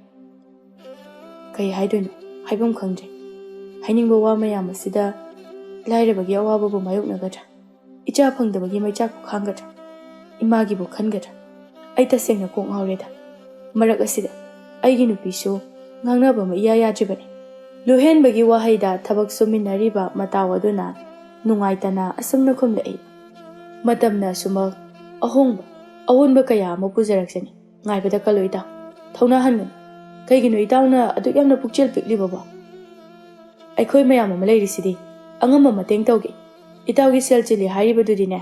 "ꯀꯩ ꯍꯥꯏꯗꯣꯏꯅꯣ? ꯍꯥꯏꯐꯝ ꯈꯪꯗ꯭ꯔꯦ꯫ ꯍꯥꯏꯅꯤꯡꯕ ꯋꯥ ꯃꯌꯥꯝ ꯑꯁꯤꯗ ꯂꯥꯏꯔꯕꯒꯤ ꯑꯋꯥꯕꯕꯨ ꯃꯥꯌꯣꯛꯅꯒꯗ꯭ꯔꯥ? ꯏꯆꯥ ꯐꯪꯗꯕꯒꯤ ꯃꯩꯆꯥꯛꯄꯨ ꯈꯥꯡꯒꯗ꯭ꯔꯥ? ꯏꯃꯥꯒꯤꯕꯨ ꯈꯟꯒꯗ꯭ꯔꯥ? ꯑꯩ ꯇꯁꯦꯡꯅ ꯀꯣꯛ ꯉꯥꯎꯔꯦꯗ꯫ ꯃꯔꯛ ꯑꯁꯤꯗ ꯑꯩꯒꯤ ꯅꯨꯄꯤꯁꯨ ꯉꯥꯡꯅꯕ ꯑꯃ ꯏꯌꯥ ꯌꯥꯗ꯭ꯔꯤꯕꯅꯤ"꯫ ꯂꯨꯍꯦꯟꯕꯒꯤ ꯋꯥꯍꯩꯗ ꯊꯕꯛ ꯁꯨꯃꯤꯟꯅꯔꯤꯕ ꯃꯇꯥꯎ ꯑꯗꯨꯅ ꯅꯨꯡꯉꯥꯏꯇꯅ ꯑꯁꯨꯝꯅ ꯈꯨꯝꯂꯛꯏ꯫ "ꯃꯇꯝꯅ ꯑꯁꯨꯃꯛ ꯑꯍꯣꯡꯕ, ꯑꯑꯣꯟꯕ ꯀꯌꯥ ꯑꯃ ꯄꯨꯖꯔꯛꯆꯅꯤ꯫ ꯉꯥꯏꯕꯗ ꯀꯜꯂꯨ ꯏꯇꯥꯎ꯫ ꯊꯧꯅꯥ ꯍꯟꯒꯅꯨ꯫ ꯀꯩꯒꯤꯅꯣ ꯏꯇꯥꯎꯅ ꯑꯗꯨꯛ ꯌꯥꯝꯅ ꯄꯨꯛꯆꯦꯜ ꯄꯤꯛꯂꯤꯕꯕꯣ? ꯑꯩꯈꯣꯏ ꯃꯌꯥꯝ ꯑꯃ ꯂꯩꯔꯤꯁꯤꯗꯤ꯫ ꯑꯉꯝꯕ ꯃꯇꯦꯡ ꯇꯧꯒꯦ꯫ ꯏꯇꯥꯎꯒꯤ ꯁꯦꯜ ꯆꯤꯜꯂꯤ ꯍꯥꯏꯔꯤꯕꯗꯨꯗꯤꯅꯦ꯫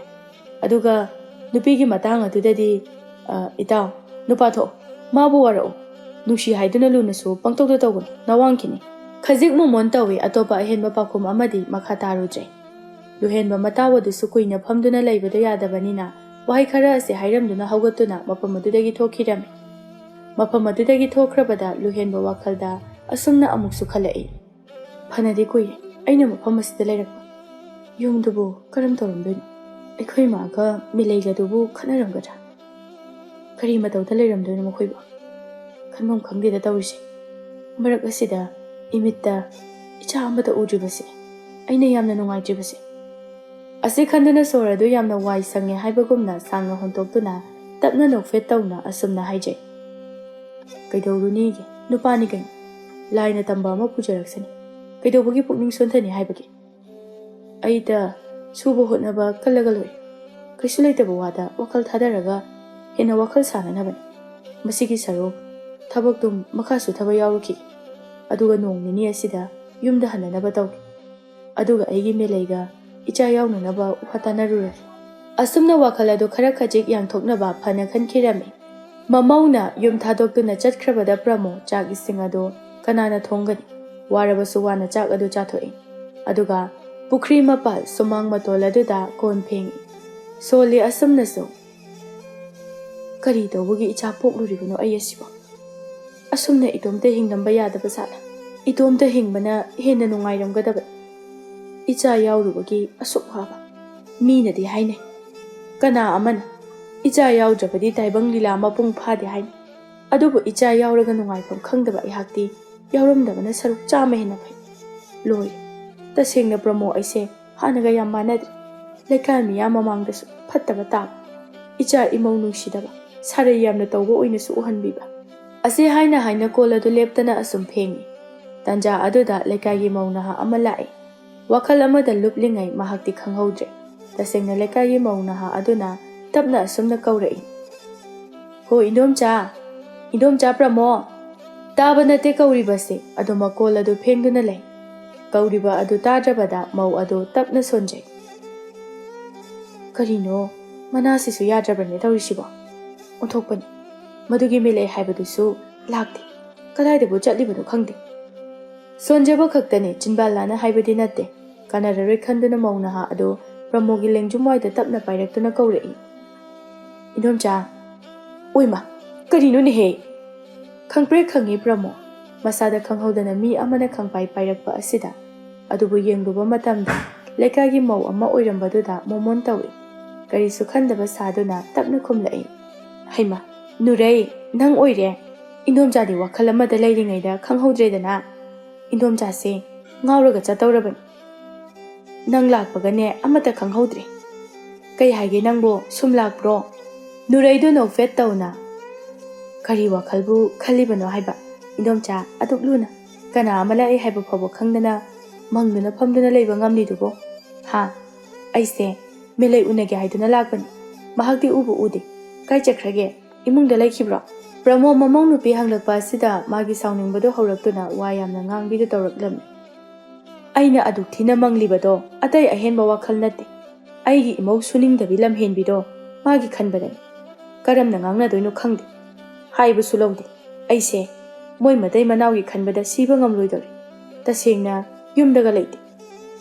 ꯑꯗꯨꯒ ꯅꯨꯄꯤꯒꯤ ꯃꯇꯥꯡ ꯑꯗꯨꯗꯗꯤ, ꯑ, ꯏꯇꯥꯎ, ꯅꯨꯄꯥ ꯊꯣꯛꯑꯣ꯫ ꯃꯥꯕꯨ ꯋꯥꯔꯛꯑꯣ꯫ ꯅꯨꯡꯁꯤ ꯍꯥꯏꯗꯨꯅ ꯂꯨꯅꯁꯨ ꯄꯪꯇꯧꯗ ꯇꯧꯒꯅꯨ꯫ ꯅꯋꯥꯡꯈꯤꯅꯤ"꯫ ꯈꯖꯤꯛ ꯃꯣꯃꯣꯟ ꯇꯧꯏ, ꯑꯇꯣꯞꯄ ꯑꯍꯦꯟꯕ ꯄꯥꯎꯈꯨꯝ ꯑꯃꯗꯤ ꯃꯈꯥ ꯇꯥꯔꯨꯗ꯭ꯔꯦ꯫ ꯂꯨꯍꯦꯟꯕ ꯃꯇꯥꯎ ꯑꯗꯨꯁꯨ ꯀꯨꯏꯅ ꯐꯝꯗꯨꯅ ꯂꯩꯕꯗꯣ ꯌꯥꯗꯕꯅꯤꯅ ꯋꯥꯍꯩ ꯈꯔ ꯑꯁꯤ ꯍꯥꯏꯔꯝꯗꯨꯅ ꯍꯧꯒꯠꯇꯨꯅ ꯃꯐꯝ ꯑꯗꯨꯗꯒꯤ ꯊꯣꯛꯈꯤꯔꯝꯃꯤ꯫ ꯃꯐꯝ ꯑꯗꯨꯗꯒꯤ ꯊꯣꯛꯈ꯭ꯔꯕꯗ ꯂꯨꯍꯦꯟꯕ ꯋꯥꯈꯜꯗ ꯑꯁꯨꯝꯅ ꯑꯃꯨꯛꯁꯨ ꯈꯜꯂꯛꯏ꯫ "ꯐꯅꯗꯤ ꯀꯨꯏꯔꯦ ꯑꯩꯅ ꯃꯐꯝ ꯑꯁꯤꯗ ꯂꯩꯔꯛꯄ꯫ ꯌꯨꯝꯗꯨꯕꯨ ꯀꯔꯝ ꯇꯧꯔꯝꯗꯣꯏꯅꯣ? ꯑꯩꯈꯣꯏ ꯏꯃꯥꯒ ꯃꯤꯂꯩꯒꯗꯨꯕꯨ ꯈꯠꯅꯔꯝꯒꯗ꯭ꯔꯥ?" ꯀꯔꯤ ꯃꯇꯧꯗ ꯂꯩꯔꯝꯗꯣꯏꯅꯣ ꯃꯈꯣꯏꯕꯨ? ꯈꯟꯐꯝ ꯈꯪꯗꯦꯗ ꯇꯧꯔꯤꯁꯦ꯫ ꯃꯔꯛ ꯑꯁꯤꯗ ꯏꯃꯤꯠꯇ ꯏꯆꯥ ꯑꯃꯠꯇ ꯎꯗ꯭ꯔꯤꯕꯁꯦ ꯑꯩꯅ ꯌꯥꯝꯅ ꯅꯨꯡꯉꯥꯏꯇ꯭ꯔꯤꯕꯁꯦ꯫ ꯑꯁꯤ ꯈꯟꯗꯨꯅ ꯁꯣꯔ ꯑꯗꯨ ꯌꯥꯝꯅ ꯋꯥꯏ ꯁꯪꯉꯦ ꯍꯥꯏꯕꯒꯨꯝꯅ ꯁꯥꯡꯅ ꯍꯣꯟꯇꯣꯛꯇꯨꯅ ꯇꯞꯅ ꯅꯣꯛꯐꯦꯠ ꯇꯧꯅ ꯑꯁꯨꯝꯅ ꯍꯥꯏꯖꯩ꯫ "ꯀꯩꯗꯧꯔꯨꯅꯤꯒꯦ? ꯅꯨꯄꯥꯅꯤ ꯀꯩꯅꯣ꯫ ꯂꯥꯏꯅ ꯇꯝꯕ ꯑꯃ ꯄꯨꯖꯔꯛꯁꯅꯤ꯫ ꯀꯩꯗꯧꯕꯒꯤ ꯄꯨꯛꯅꯤꯡ ꯁꯣꯟꯊꯅꯤ ꯍꯥꯏꯕꯒꯦ? ꯑꯩꯗ ꯁꯨꯕ ꯍꯣꯠꯅꯕ ꯀꯜꯂꯒ ꯂꯣꯏꯔꯦ꯫ ꯀꯩꯁꯨ ꯂꯩꯇꯕ ꯋꯥꯗ ꯋꯥꯈꯜ ꯊꯥꯗꯔꯒ ꯍꯦꯟꯅ ꯋꯥꯈꯜ ꯁꯥꯅꯅꯕꯅꯤ꯫ ꯃꯁꯤꯒꯤ ꯁꯔꯨꯛ ꯊꯕꯛꯇꯨ ꯃꯈꯥ ꯁꯨꯊꯕ ꯌꯥꯎꯔꯨꯈꯤ꯫ ꯑꯗꯨꯒ ꯅꯣꯡ ꯅꯤꯅꯤ ꯑꯁꯤꯗ ꯌꯨꯝꯗ ꯍꯟꯅꯅꯕ ꯇꯧꯒꯦ꯫ ꯑꯗꯨꯒ ꯑꯩꯒꯤ ꯃꯦꯂꯩꯒ ꯏꯆꯥ ꯌꯥꯎꯅꯅꯕ ꯋꯥ ꯇꯥꯅꯔꯨꯔꯒꯦ꯫" ꯑꯁꯨꯝꯅ ꯋꯥꯈꯜ ꯑꯗꯨ ꯈꯔ ꯈꯖꯤꯛ ꯌꯥꯡꯊꯣꯛꯅꯕ ꯐꯅ ꯈꯟꯈꯤꯔꯝꯃꯤ꯫ ꯃꯃꯧꯅ ꯌꯨꯝ ꯊꯥꯗꯣꯛꯇꯨꯅ ꯆꯠꯈ꯭ꯔꯕꯗ ꯄ꯭ꯔꯃꯣ ꯆꯥꯛ ꯏꯁꯤꯡ ꯑꯗꯨ ꯀꯅꯥꯅ ꯊꯣꯡꯒꯅꯤ? ꯋꯥꯔꯕꯁꯨ ꯋꯥꯅ ꯆꯥꯛ ꯑꯗꯨ ꯆꯥꯊꯣꯛꯏ꯫ ꯑꯗꯨꯒ ꯄꯨꯈ꯭ꯔꯤ ꯃꯄꯥꯜ ꯁꯨꯃꯥꯡ ꯃꯇꯣꯜ ꯑꯗꯨꯗ ꯀꯣꯟ ꯐꯦꯡꯏ꯫ ꯁꯣꯜꯂꯤ ꯑꯁꯨꯝꯅꯁꯨ꯫ "ꯀꯔꯤ ꯇꯧꯕꯒꯤ ꯏꯆꯥ ꯄꯣꯛꯂꯨꯔꯤꯕꯅꯣ ꯑꯩ ꯑꯁꯤꯕꯣ? ꯑꯁꯨꯝꯅ ꯏꯇꯣꯝꯇ ꯍꯤꯡꯂꯝꯕ ꯌꯥꯗꯕ ꯖꯥꯠꯂ? ꯏꯇꯣꯝꯇ ꯍꯤꯡꯕꯅ ꯍꯦꯟꯅ ꯅꯨꯡꯉꯥꯏꯔꯝꯒꯗꯕ꯫ ꯏꯆꯥ ꯌꯥꯎꯔꯨꯕꯒꯤ ꯑꯁꯨꯛ ꯋꯥꯕ꯫ ꯃꯤꯅꯗꯤ ꯍꯥꯏꯅꯩ, ꯀꯅꯥ ꯑꯃꯅ ꯏꯆꯥ ꯌꯥꯎꯗ꯭ꯔꯕꯗꯤ ꯇꯥꯏꯕꯪ ꯂꯤꯂꯥ ꯃꯄꯨꯡ ꯐꯥꯗꯦ ꯍꯥꯏꯅꯩ꯫ ꯑꯗꯨꯕꯨ ꯏꯆꯥ ꯌꯥꯎꯔꯒ ꯅꯨꯡꯉꯥꯏꯐꯝ ꯈꯪꯗꯕ ꯑꯩꯍꯥꯛꯇꯤ ꯌꯥꯎꯔꯝꯗꯕꯅ ꯁꯔꯨꯛ ꯆꯥꯝꯃ ꯍꯦꯟꯅ ꯐꯩ꯫ ꯂꯣꯏꯔꯦ꯫ ꯇꯁꯦꯡꯅ ꯄ꯭ꯔꯃꯣ ꯑꯩꯁꯦ ꯍꯥꯟꯅꯒ ꯌꯥꯝ ꯃꯥꯟꯅꯗ꯭ꯔꯦ꯫ ꯂꯩꯀꯥꯏ ꯃꯤꯌꯥꯝ ꯃꯃꯥꯡꯗꯁꯨ ꯐꯠꯇꯕ ꯇꯥꯕ꯫ ꯏꯆꯥ ꯏꯃꯧ ꯅꯨꯡꯁꯤꯗꯕ, ꯁꯥꯔꯩ ꯌꯥꯝꯅ ꯇꯧꯕ ꯑꯣꯏꯅꯁꯨ ꯎꯍꯟꯕꯤꯕ꯫" ꯑꯁꯤ ꯍꯥꯏꯅ ꯍꯥꯏꯅ ꯀꯣꯜ ꯑꯗꯨ ꯂꯦꯞꯇꯅ ꯑꯁꯨꯝ ꯐꯦꯡꯏ꯫ ꯇꯥꯟꯖꯥ ꯑꯗꯨꯗ ꯂꯩꯀꯥꯏꯒꯤ ꯃꯧ ꯅꯍꯥ ꯑꯃ ꯂꯥꯛꯏ꯫ ꯋꯥꯈꯜ ꯑꯃꯗ ꯂꯨꯞꯂꯤꯉꯩ ꯃꯍꯥꯛꯇꯤ ꯈꯪꯍꯧꯗ꯭ꯔꯦ꯫ ꯇꯁꯦꯡꯅ ꯂꯩꯀꯥꯏꯒꯤ ꯃꯧ ꯅꯍꯥ ꯑꯗꯨꯅ ꯇꯞꯅ ꯑꯁꯨꯝꯅ ꯀꯧꯔꯛꯏ, "ꯍꯣ ꯏꯟꯗꯣꯝꯆꯥ, ꯏꯟꯗꯣꯝꯆꯥ ꯄ꯭ꯔꯃꯣ!" ꯇꯥꯕ ꯅꯠꯇꯦ ꯀꯧꯔꯤꯕꯁꯦ, ꯑꯗꯨ ꯃꯀꯣꯜ ꯑꯗꯨ ꯐꯦꯡꯗꯨꯅ ꯂꯩ꯫ ꯀꯧꯔꯤꯕ ꯑꯗꯨ ꯇꯥꯗ꯭ꯔꯕꯗ ꯃꯧ ꯑꯗꯨ ꯇꯞꯅ ꯁꯣꯟꯖꯩ꯫ "ꯀꯔꯤꯅꯣ, ꯃꯅꯥꯁꯤꯁꯨ ꯌꯥꯗ꯭ꯔꯕꯅꯦ ꯇꯧꯔꯤꯁꯤꯕꯣ?" ꯑꯣꯟꯊꯣꯛꯄꯅꯤ꯫ ꯃꯗꯨꯒꯤ ꯃꯦꯂꯩ ꯍꯥꯏꯕꯗꯨꯁꯨ ꯂꯥꯛꯇꯦ꯫ ꯀꯗꯥꯏꯗꯕꯨ ꯆꯠꯂꯤꯕꯅꯣ ꯈꯪꯗꯦ꯫ ꯁꯣꯟꯖꯕ ꯈꯛꯇꯅꯤ, ꯆꯤꯟꯕꯥꯜ ꯂꯥꯅ ꯍꯥꯏꯕꯗꯤ ꯅꯠꯇꯦ꯫ ꯀꯥꯟꯅꯔꯔꯣꯏ ꯈꯟꯗꯨꯅ ꯃꯧ ꯅꯍꯥ ꯑꯗꯨ ꯄ꯭ꯔꯃꯣꯒꯤ ꯂꯦꯡꯖꯨꯝ ꯋꯥꯏꯗ ꯇꯞꯅ ꯄꯥꯏꯔꯛꯇꯨꯅ ꯀꯧꯔꯛꯏ, "ꯏꯟꯗꯣꯝꯆꯥ!" "ꯑꯣꯏꯃ, ꯀꯔꯤꯅꯣꯅꯦꯍꯦ?" ꯈꯪꯄ꯭ꯔꯦꯛ ꯈꯪꯉꯤ ꯄ꯭ꯔꯃꯣ꯫ ꯃꯁꯥꯗ ꯈꯪꯍꯧꯗꯅ ꯃꯤ ꯑꯃꯅ ꯈꯪꯄꯥꯏ ꯄꯥꯏꯔꯛꯄ ꯑꯁꯤꯗ꯫ ꯑꯗꯨꯕꯨ ꯌꯦꯡꯂꯨꯕ ꯃꯇꯝꯗ ꯂꯩꯀꯥꯏꯒꯤ ꯃꯧ ꯑꯃ ꯑꯣꯏꯔꯝꯕꯗꯨꯗ ꯃꯣꯃꯣꯟ ꯇꯧꯏ꯫ ꯀꯔꯤꯁꯨ ꯈꯟꯗꯕ ꯁꯥꯗꯨꯅ ꯇꯞꯅ ꯈꯨꯝꯂꯛꯏ, ꯍꯩꯃꯥ, ꯅꯨꯔꯩ, ꯅꯪ ꯑꯣꯏꯔꯦ꯫ ꯏꯟꯗꯣꯝꯆꯥꯗꯤ ꯋꯥꯈꯜ ꯑꯃꯗ ꯂꯩꯔꯤꯉꯩꯗ ꯈꯪꯍꯧꯗ꯭ꯔꯦꯗꯅ꯫ ꯏꯟꯗꯣꯝꯆꯥꯁꯦ ꯉꯥꯎꯔꯒ ꯆꯠꯇꯧꯔꯕꯅꯤ꯫ ꯅꯪ ꯂꯥꯛꯄꯒꯅꯦ ꯑꯃꯠꯇ ꯈꯪꯍꯧꯗ꯭ꯔꯦ꯫ ꯀꯩ ꯍꯥꯏꯒꯦ ꯅꯪꯕꯣ, ꯁꯨꯝ ꯂꯥꯛꯄ꯭ꯔꯣ? ꯅꯨꯔꯩꯗꯣ ꯅꯣꯛꯐꯦꯠ ꯇꯧꯅ꯫ ꯀꯔꯤ ꯋꯥꯈꯜꯕꯨ ꯈꯜꯂꯤꯕꯅꯣ ꯍꯥꯏꯕ? ꯏꯟꯗꯣꯝꯆꯥ ꯑꯗꯨꯛ ꯂꯨꯅ ꯀꯅꯥ ꯑꯃ ꯂꯥꯛꯏ ꯍꯥꯏꯕ ꯐꯥꯎꯕ ꯈꯪꯗꯅ ꯃꯪꯗꯨꯅ ꯐꯝꯗꯨꯅ ꯂꯩꯕ ꯉꯝꯂꯤꯗꯨꯕꯣ? ꯍꯥ? ꯑꯩꯁꯦ ꯃꯦꯂꯩ ꯎꯅꯒꯦ ꯍꯥꯏꯗꯨꯅ ꯂꯥꯛꯄꯅꯤ꯫ ꯃꯍꯥꯛꯇꯤ ꯎꯕꯨ ꯎꯗꯦ꯫ ꯀꯥꯏ ꯆꯠꯈ꯭ꯔꯒꯦ? ꯏꯃꯨꯡꯗ ꯂꯩꯈꯤꯕ꯭ꯔꯣ? ꯄ꯭ꯔꯃꯣ ꯃꯃꯧ ꯅꯨꯄꯤ ꯍꯪꯂꯛꯄ ꯑꯁꯤꯗ ꯃꯥꯒꯤ ꯁꯥꯎꯅꯤꯡꯕꯗꯣ ꯍꯧꯔꯛꯇꯨꯅ ꯋꯥ ꯌꯥꯝꯅ ꯉꯥꯡꯕꯤꯗꯨ ꯇꯧꯔꯛꯂꯝꯃꯤ꯫ ꯑꯩꯅ ꯑꯗꯨꯛ ꯊꯤꯅ ꯃꯪꯂꯤꯕꯗꯣ ꯑꯇꯩ ꯑꯍꯦꯟꯕ ꯋꯥꯈꯜ ꯅꯠꯇꯦ꯫ ꯑꯩꯒꯤ ꯏꯃꯧ ꯁꯨꯅꯤꯡꯗꯕꯤ ꯂꯝꯍꯦꯟꯕꯤꯗꯣ ꯃꯥꯒꯤ ꯈꯟꯕꯗꯅꯤ꯫ ꯀꯔꯝꯅ ꯉꯥꯡꯅꯗꯣꯏꯅꯣ ꯈꯪꯗꯦ꯫ ꯍꯥꯏꯕꯁꯨ ꯂꯧꯗꯦ꯫ ꯑꯩꯁꯦ ꯃꯣꯏ ꯃꯇꯩ ꯃꯅꯥꯎꯒꯤ ꯈꯟꯕꯗ ꯁꯤꯕ ꯉꯝꯂꯣꯏꯗꯧꯔꯦ꯫ ꯇꯁꯦꯡꯅ ꯌꯨꯝꯗꯒ ꯂꯩꯇꯦ꯫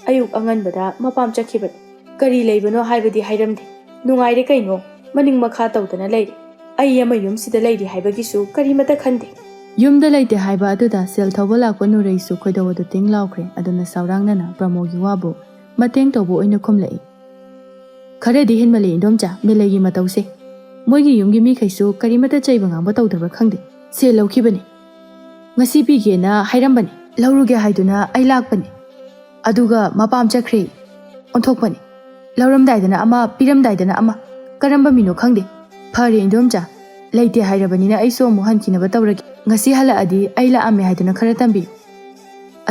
ꯑꯌꯨꯛ ꯑꯉꯟꯕꯗ ꯃꯄꯥꯝ ꯆꯠꯈꯤꯕꯅꯤ꯫ ꯀꯔꯤ ꯂꯩꯕꯅꯣ ꯍꯥꯏꯕꯗꯤ ꯍꯥꯏꯔꯝꯗꯦ꯫ ꯅꯨꯡꯉꯥꯏꯔꯦ ꯀꯩꯅꯣ, ꯃꯅꯤꯡ ꯃꯈꯥ ꯇꯧꯗꯅ ꯂꯩꯔꯦ꯫ ꯑꯩ ꯑꯃ ꯌꯨꯝꯁꯤꯗ ꯂꯩꯔꯤ ꯍꯥꯏꯕꯒꯤꯁꯨ ꯀꯔꯤꯃꯠꯇ ꯈꯟꯗꯦ꯫ ꯌꯨꯝꯗ ꯂꯩꯇꯦ ꯍꯥꯏꯕ ꯑꯗꯨꯗ ꯁꯦꯜ ꯊꯧꯕ ꯂꯥꯛꯄ ꯅꯨꯔꯩꯁꯨ ꯈꯣꯏꯗꯧ ꯑꯗꯨ ꯇꯤꯡ ꯂꯥꯎꯈ꯭ꯔꯦ꯫ ꯑꯗꯨꯅ ꯁꯥꯎꯔꯥꯡꯅꯅ ꯄ꯭ꯔꯃꯣꯒꯤ ꯋꯥꯕꯨ ꯃꯇꯦꯡ ꯇꯧꯕ ꯑꯣꯏꯅ ꯈꯨꯝꯂꯛꯏ꯫ ꯈꯔꯗꯤ ꯍꯦꯟꯃꯜꯂꯦ ꯏꯟꯗꯣꯝꯆꯥ, ꯃꯦꯂꯩꯒꯤ ꯃꯇꯧꯁꯦ꯫ ꯃꯣꯏꯒꯤ ꯌꯨꯝꯒꯤ ꯃꯤꯈꯩꯁꯨ ꯀꯔꯤꯃꯠꯇ ꯆꯩꯕ ꯉꯥꯡꯕ ꯇꯧꯗꯕ꯭ꯔꯥ ꯈꯪꯗꯦ꯫ ꯁꯦꯜ ꯂꯧꯈꯤꯕꯅꯦ꯫ ꯉꯁꯤ ꯄꯤꯒꯦꯅ ꯍꯥꯏꯔꯝꯕꯅꯦ꯫ ꯂꯧꯔꯨꯒꯦ ꯍꯥꯏꯗꯨꯅ ꯑꯩ ꯂꯥꯛꯄꯅꯦ꯫ ꯑꯗꯨꯒ ꯃꯄꯥꯝ ꯆꯠꯈ꯭ꯔꯦ꯫ ꯑꯣꯟꯊꯣꯛꯄꯅꯦ꯫ ꯂꯧꯔꯝꯗꯥꯏꯗꯅ ꯑꯃ, ꯄꯤꯔꯝꯗꯥꯏꯗꯅ ꯑꯃ꯫ ꯀꯔꯝꯕ ꯃꯤꯅꯣ ꯈꯪꯗꯦ꯫ ꯐꯔꯦ ꯏꯟꯗꯣꯝꯆꯥ, ꯂꯩꯇꯦ ꯍꯥꯏꯔꯕꯅꯤꯅ ꯑꯩꯁꯨ ꯑꯃꯨꯛ ꯍꯟꯈꯤꯅꯕ ꯇꯧꯔꯒꯦ꯫ ꯉꯁꯤ ꯍꯜꯂꯛꯑꯗꯤ ꯑꯩ ꯂꯥꯛꯑꯝꯃꯦ ꯍꯥꯏꯗꯨꯅ ꯈꯔ ꯇꯝꯕꯤꯌꯨ꯫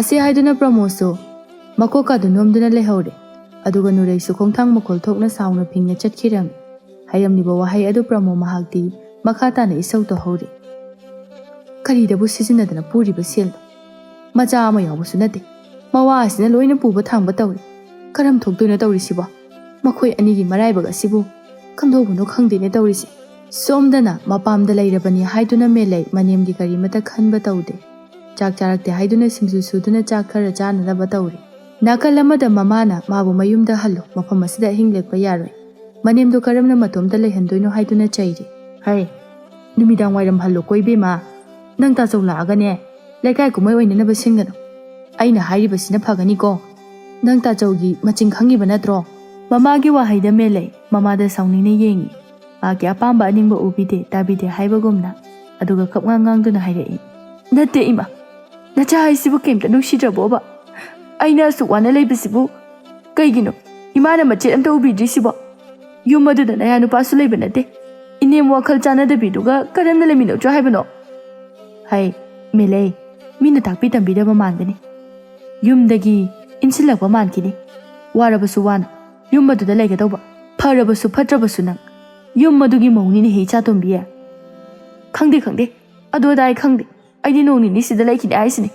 ꯑꯁꯤ ꯍꯥꯏꯗꯨꯅ ꯄ꯭ꯔꯃꯣꯗꯁꯨ ꯃꯀꯣꯛꯀꯥꯗꯨ ꯅꯣꯝꯗꯨꯅ ꯂꯩꯍꯧꯔꯦ꯫ ꯑꯗꯨꯒ ꯅꯨꯔꯩꯁꯨ ꯈꯣꯡꯊꯥꯡ ꯃꯈꯣꯜ ꯊꯣꯛꯅ ꯁꯥꯎꯅ ꯐꯤꯡꯅ ꯆꯠꯈꯤꯔꯝꯃꯤ꯫ ꯍꯥꯏꯔꯝꯂꯤꯕ ꯋꯥꯍꯩ ꯑꯗꯨ ꯄ꯭ꯔꯃꯣ ꯃꯍꯥꯛꯇꯤ ꯃꯈꯥ ꯇꯥꯅ ꯏꯁꯧ ꯇꯧꯍꯧꯔꯤ꯫ ꯀꯔꯤꯗꯕꯨ ꯁꯤꯖꯤꯟꯅꯗꯅ ꯄꯨꯔꯤꯕ ꯁꯦꯜꯅꯣ? ꯃꯆꯥ ꯑꯃ ꯌꯥꯎꯕꯁꯨ ꯅꯠꯇꯦ꯫ ꯃꯋꯥ ꯑꯁꯤꯅ ꯂꯣꯏꯅ ꯄꯨꯕ ꯊꯥꯡꯕ ꯇꯧꯔꯤ꯫ ꯀꯔꯝ ꯊꯣꯛꯇꯣꯏꯅꯣ ꯇꯧꯔꯤꯁꯤꯕꯣ? ꯃꯈꯣꯏ ꯑꯅꯤꯒꯤ ꯃꯔꯥꯏꯕꯛ ꯑꯁꯤꯕꯨ ꯀꯝꯗꯧꯕꯅꯣ ꯈꯪꯗꯦꯅꯦ ꯇꯧꯔꯤꯁꯦ꯫ ꯁꯣꯝꯗꯅ ꯃꯄꯥꯝꯗ ꯂꯩꯔꯕꯅꯤ ꯍꯥꯏꯗꯨꯅ ꯃꯦꯂꯩ ꯃꯅꯦꯝꯒꯤ ꯀꯔꯤꯃꯠꯇ ꯈꯟꯕ ꯇꯧꯗꯦ꯫ ꯆꯥꯛ ꯆꯥꯔꯛꯇꯦ ꯍꯥꯏꯗꯨꯅ ꯁꯤꯡꯖꯨ ꯁꯨꯗꯨꯅ ꯆꯥꯛ ꯈꯔ ꯆꯥꯅꯅꯕ ꯇꯧꯔꯤ꯫ ꯅꯥꯀꯜ ꯑꯃꯗ ꯃꯃꯥꯅ ꯃꯥꯕꯨ ꯃꯌꯨꯝꯗ ꯍꯜꯂꯨ, ꯃꯐꯝ ꯑꯁꯤꯗ ꯑꯍꯤꯡ ꯂꯦꯛꯄ ꯌꯥꯔꯣꯏ꯫ ꯃꯅꯦꯝꯗꯣ ꯀꯔꯝꯅ ꯃꯇꯣꯝꯇ ꯂꯩꯍꯟꯗꯣꯏꯅꯣ ꯍꯥꯏꯗꯨꯅ ꯆꯩꯔꯤ꯫ ꯍꯩ, ꯅꯨꯃꯤꯗꯥꯡ ꯋꯥꯏꯔꯝ ꯍꯜꯂꯨꯀꯣ ꯏꯕꯦꯝꯃ꯫ ꯅꯪ ꯇꯥꯆꯧ ꯂꯥꯛꯑꯒꯅꯦ, ꯂꯩꯀꯥꯏ ꯀꯨꯝꯍꯩ ꯑꯣꯏꯅꯅꯕ ꯁꯤꯟꯒꯅꯨ꯫ ꯑꯩꯅ ꯍꯥꯏꯔꯤꯕꯁꯤꯅ ꯐꯒꯅꯤꯀꯣ꯫ ꯅꯪ ꯇꯥꯆꯧꯒꯤ ꯃꯆꯤꯡ ꯈꯪꯉꯤꯕ ꯅꯠꯇ꯭ꯔꯣ? ꯃꯃꯥꯒꯤ ꯋꯥꯍꯩꯗ ꯃꯦꯂꯩ ꯃꯃꯥꯗ ꯁꯥꯎꯅꯤꯡꯅ ꯌꯦꯡꯉꯤ꯫ ꯃꯥꯒꯤ ꯑꯄꯥꯝꯕ ꯑꯅꯤꯡꯕ ꯎꯕꯤꯗꯦ ꯇꯥꯕꯤꯗꯦ ꯍꯥꯏꯕꯒꯨꯝꯅ꯫ ꯑꯗꯨꯒ ꯈꯞꯉꯥꯡ ꯉꯥꯡꯗꯨꯅ ꯍꯥꯏꯔꯛꯏ, "ꯅꯠꯇꯦ ꯏꯃꯥ, ꯅꯆꯥ ꯍꯥꯏꯁꯤꯕꯨ ꯀꯩꯝꯇ ꯅꯨꯡꯁꯤꯗ꯭ꯔꯕꯣꯕ? ꯑꯩꯅ ꯑꯁꯨꯛ ꯋꯥꯅ ꯂꯩꯕꯁꯤꯕꯨ ꯀꯩꯒꯤꯅꯣ ꯏꯃꯥꯅ ꯃꯆꯦꯠ ꯑꯝꯇ ꯎꯕꯤꯗ꯭ꯔꯤꯁꯤꯕꯣ? ꯌꯨꯝ ꯑꯗꯨꯗ ꯅꯌꯥ ꯅꯨꯄꯥꯁꯨ ꯂꯩꯕ ꯅꯠꯇꯦ꯫ ꯏꯅꯦꯝ ꯋꯥꯈꯜ ꯆꯥꯟꯅꯗꯕꯤꯗꯨꯒ ꯀꯔꯝꯅ ꯂꯩꯃꯤꯟꯅꯧꯁꯨ ꯍꯥꯏꯕꯅꯣ?" ꯍꯥꯏ, ꯃꯦꯂꯩ, ꯃꯤꯅ ꯇꯥꯛꯄꯤ ꯇꯝꯕꯤꯗꯕ ꯃꯥꯟꯒꯅꯤ꯫ ꯌꯨꯝꯗꯒꯤ ꯏꯟꯁꯤꯜꯂꯛꯄ ꯃꯥꯟꯈꯤꯅꯤ꯫ ꯋꯥꯔꯕꯁꯨ ꯋꯥꯅ ꯌꯨꯝ ꯑꯗꯨꯗ ꯂꯩꯒꯗꯧꯕ, ꯐꯔꯕꯁꯨ ꯐꯠꯇ꯭ꯔꯕꯁꯨ ꯅꯪ ꯌꯨꯝ ꯑꯗꯨꯒꯤ ꯃꯧꯅꯤꯅꯦꯍꯦ, ꯏꯆꯥꯇꯣꯝꯕꯤ꯫ ꯈꯪꯗꯦ, ꯈꯪꯗꯦ, ꯑꯗꯨ ꯑꯗꯥ ꯑꯩ ꯈꯪꯗꯦ꯫ ꯑꯩꯗꯤ ꯅꯣꯡ ꯅꯤꯅꯤ ꯁꯤꯗ ꯂꯩꯈꯤꯅꯤ ꯍꯥꯏꯁꯤꯅꯤ꯫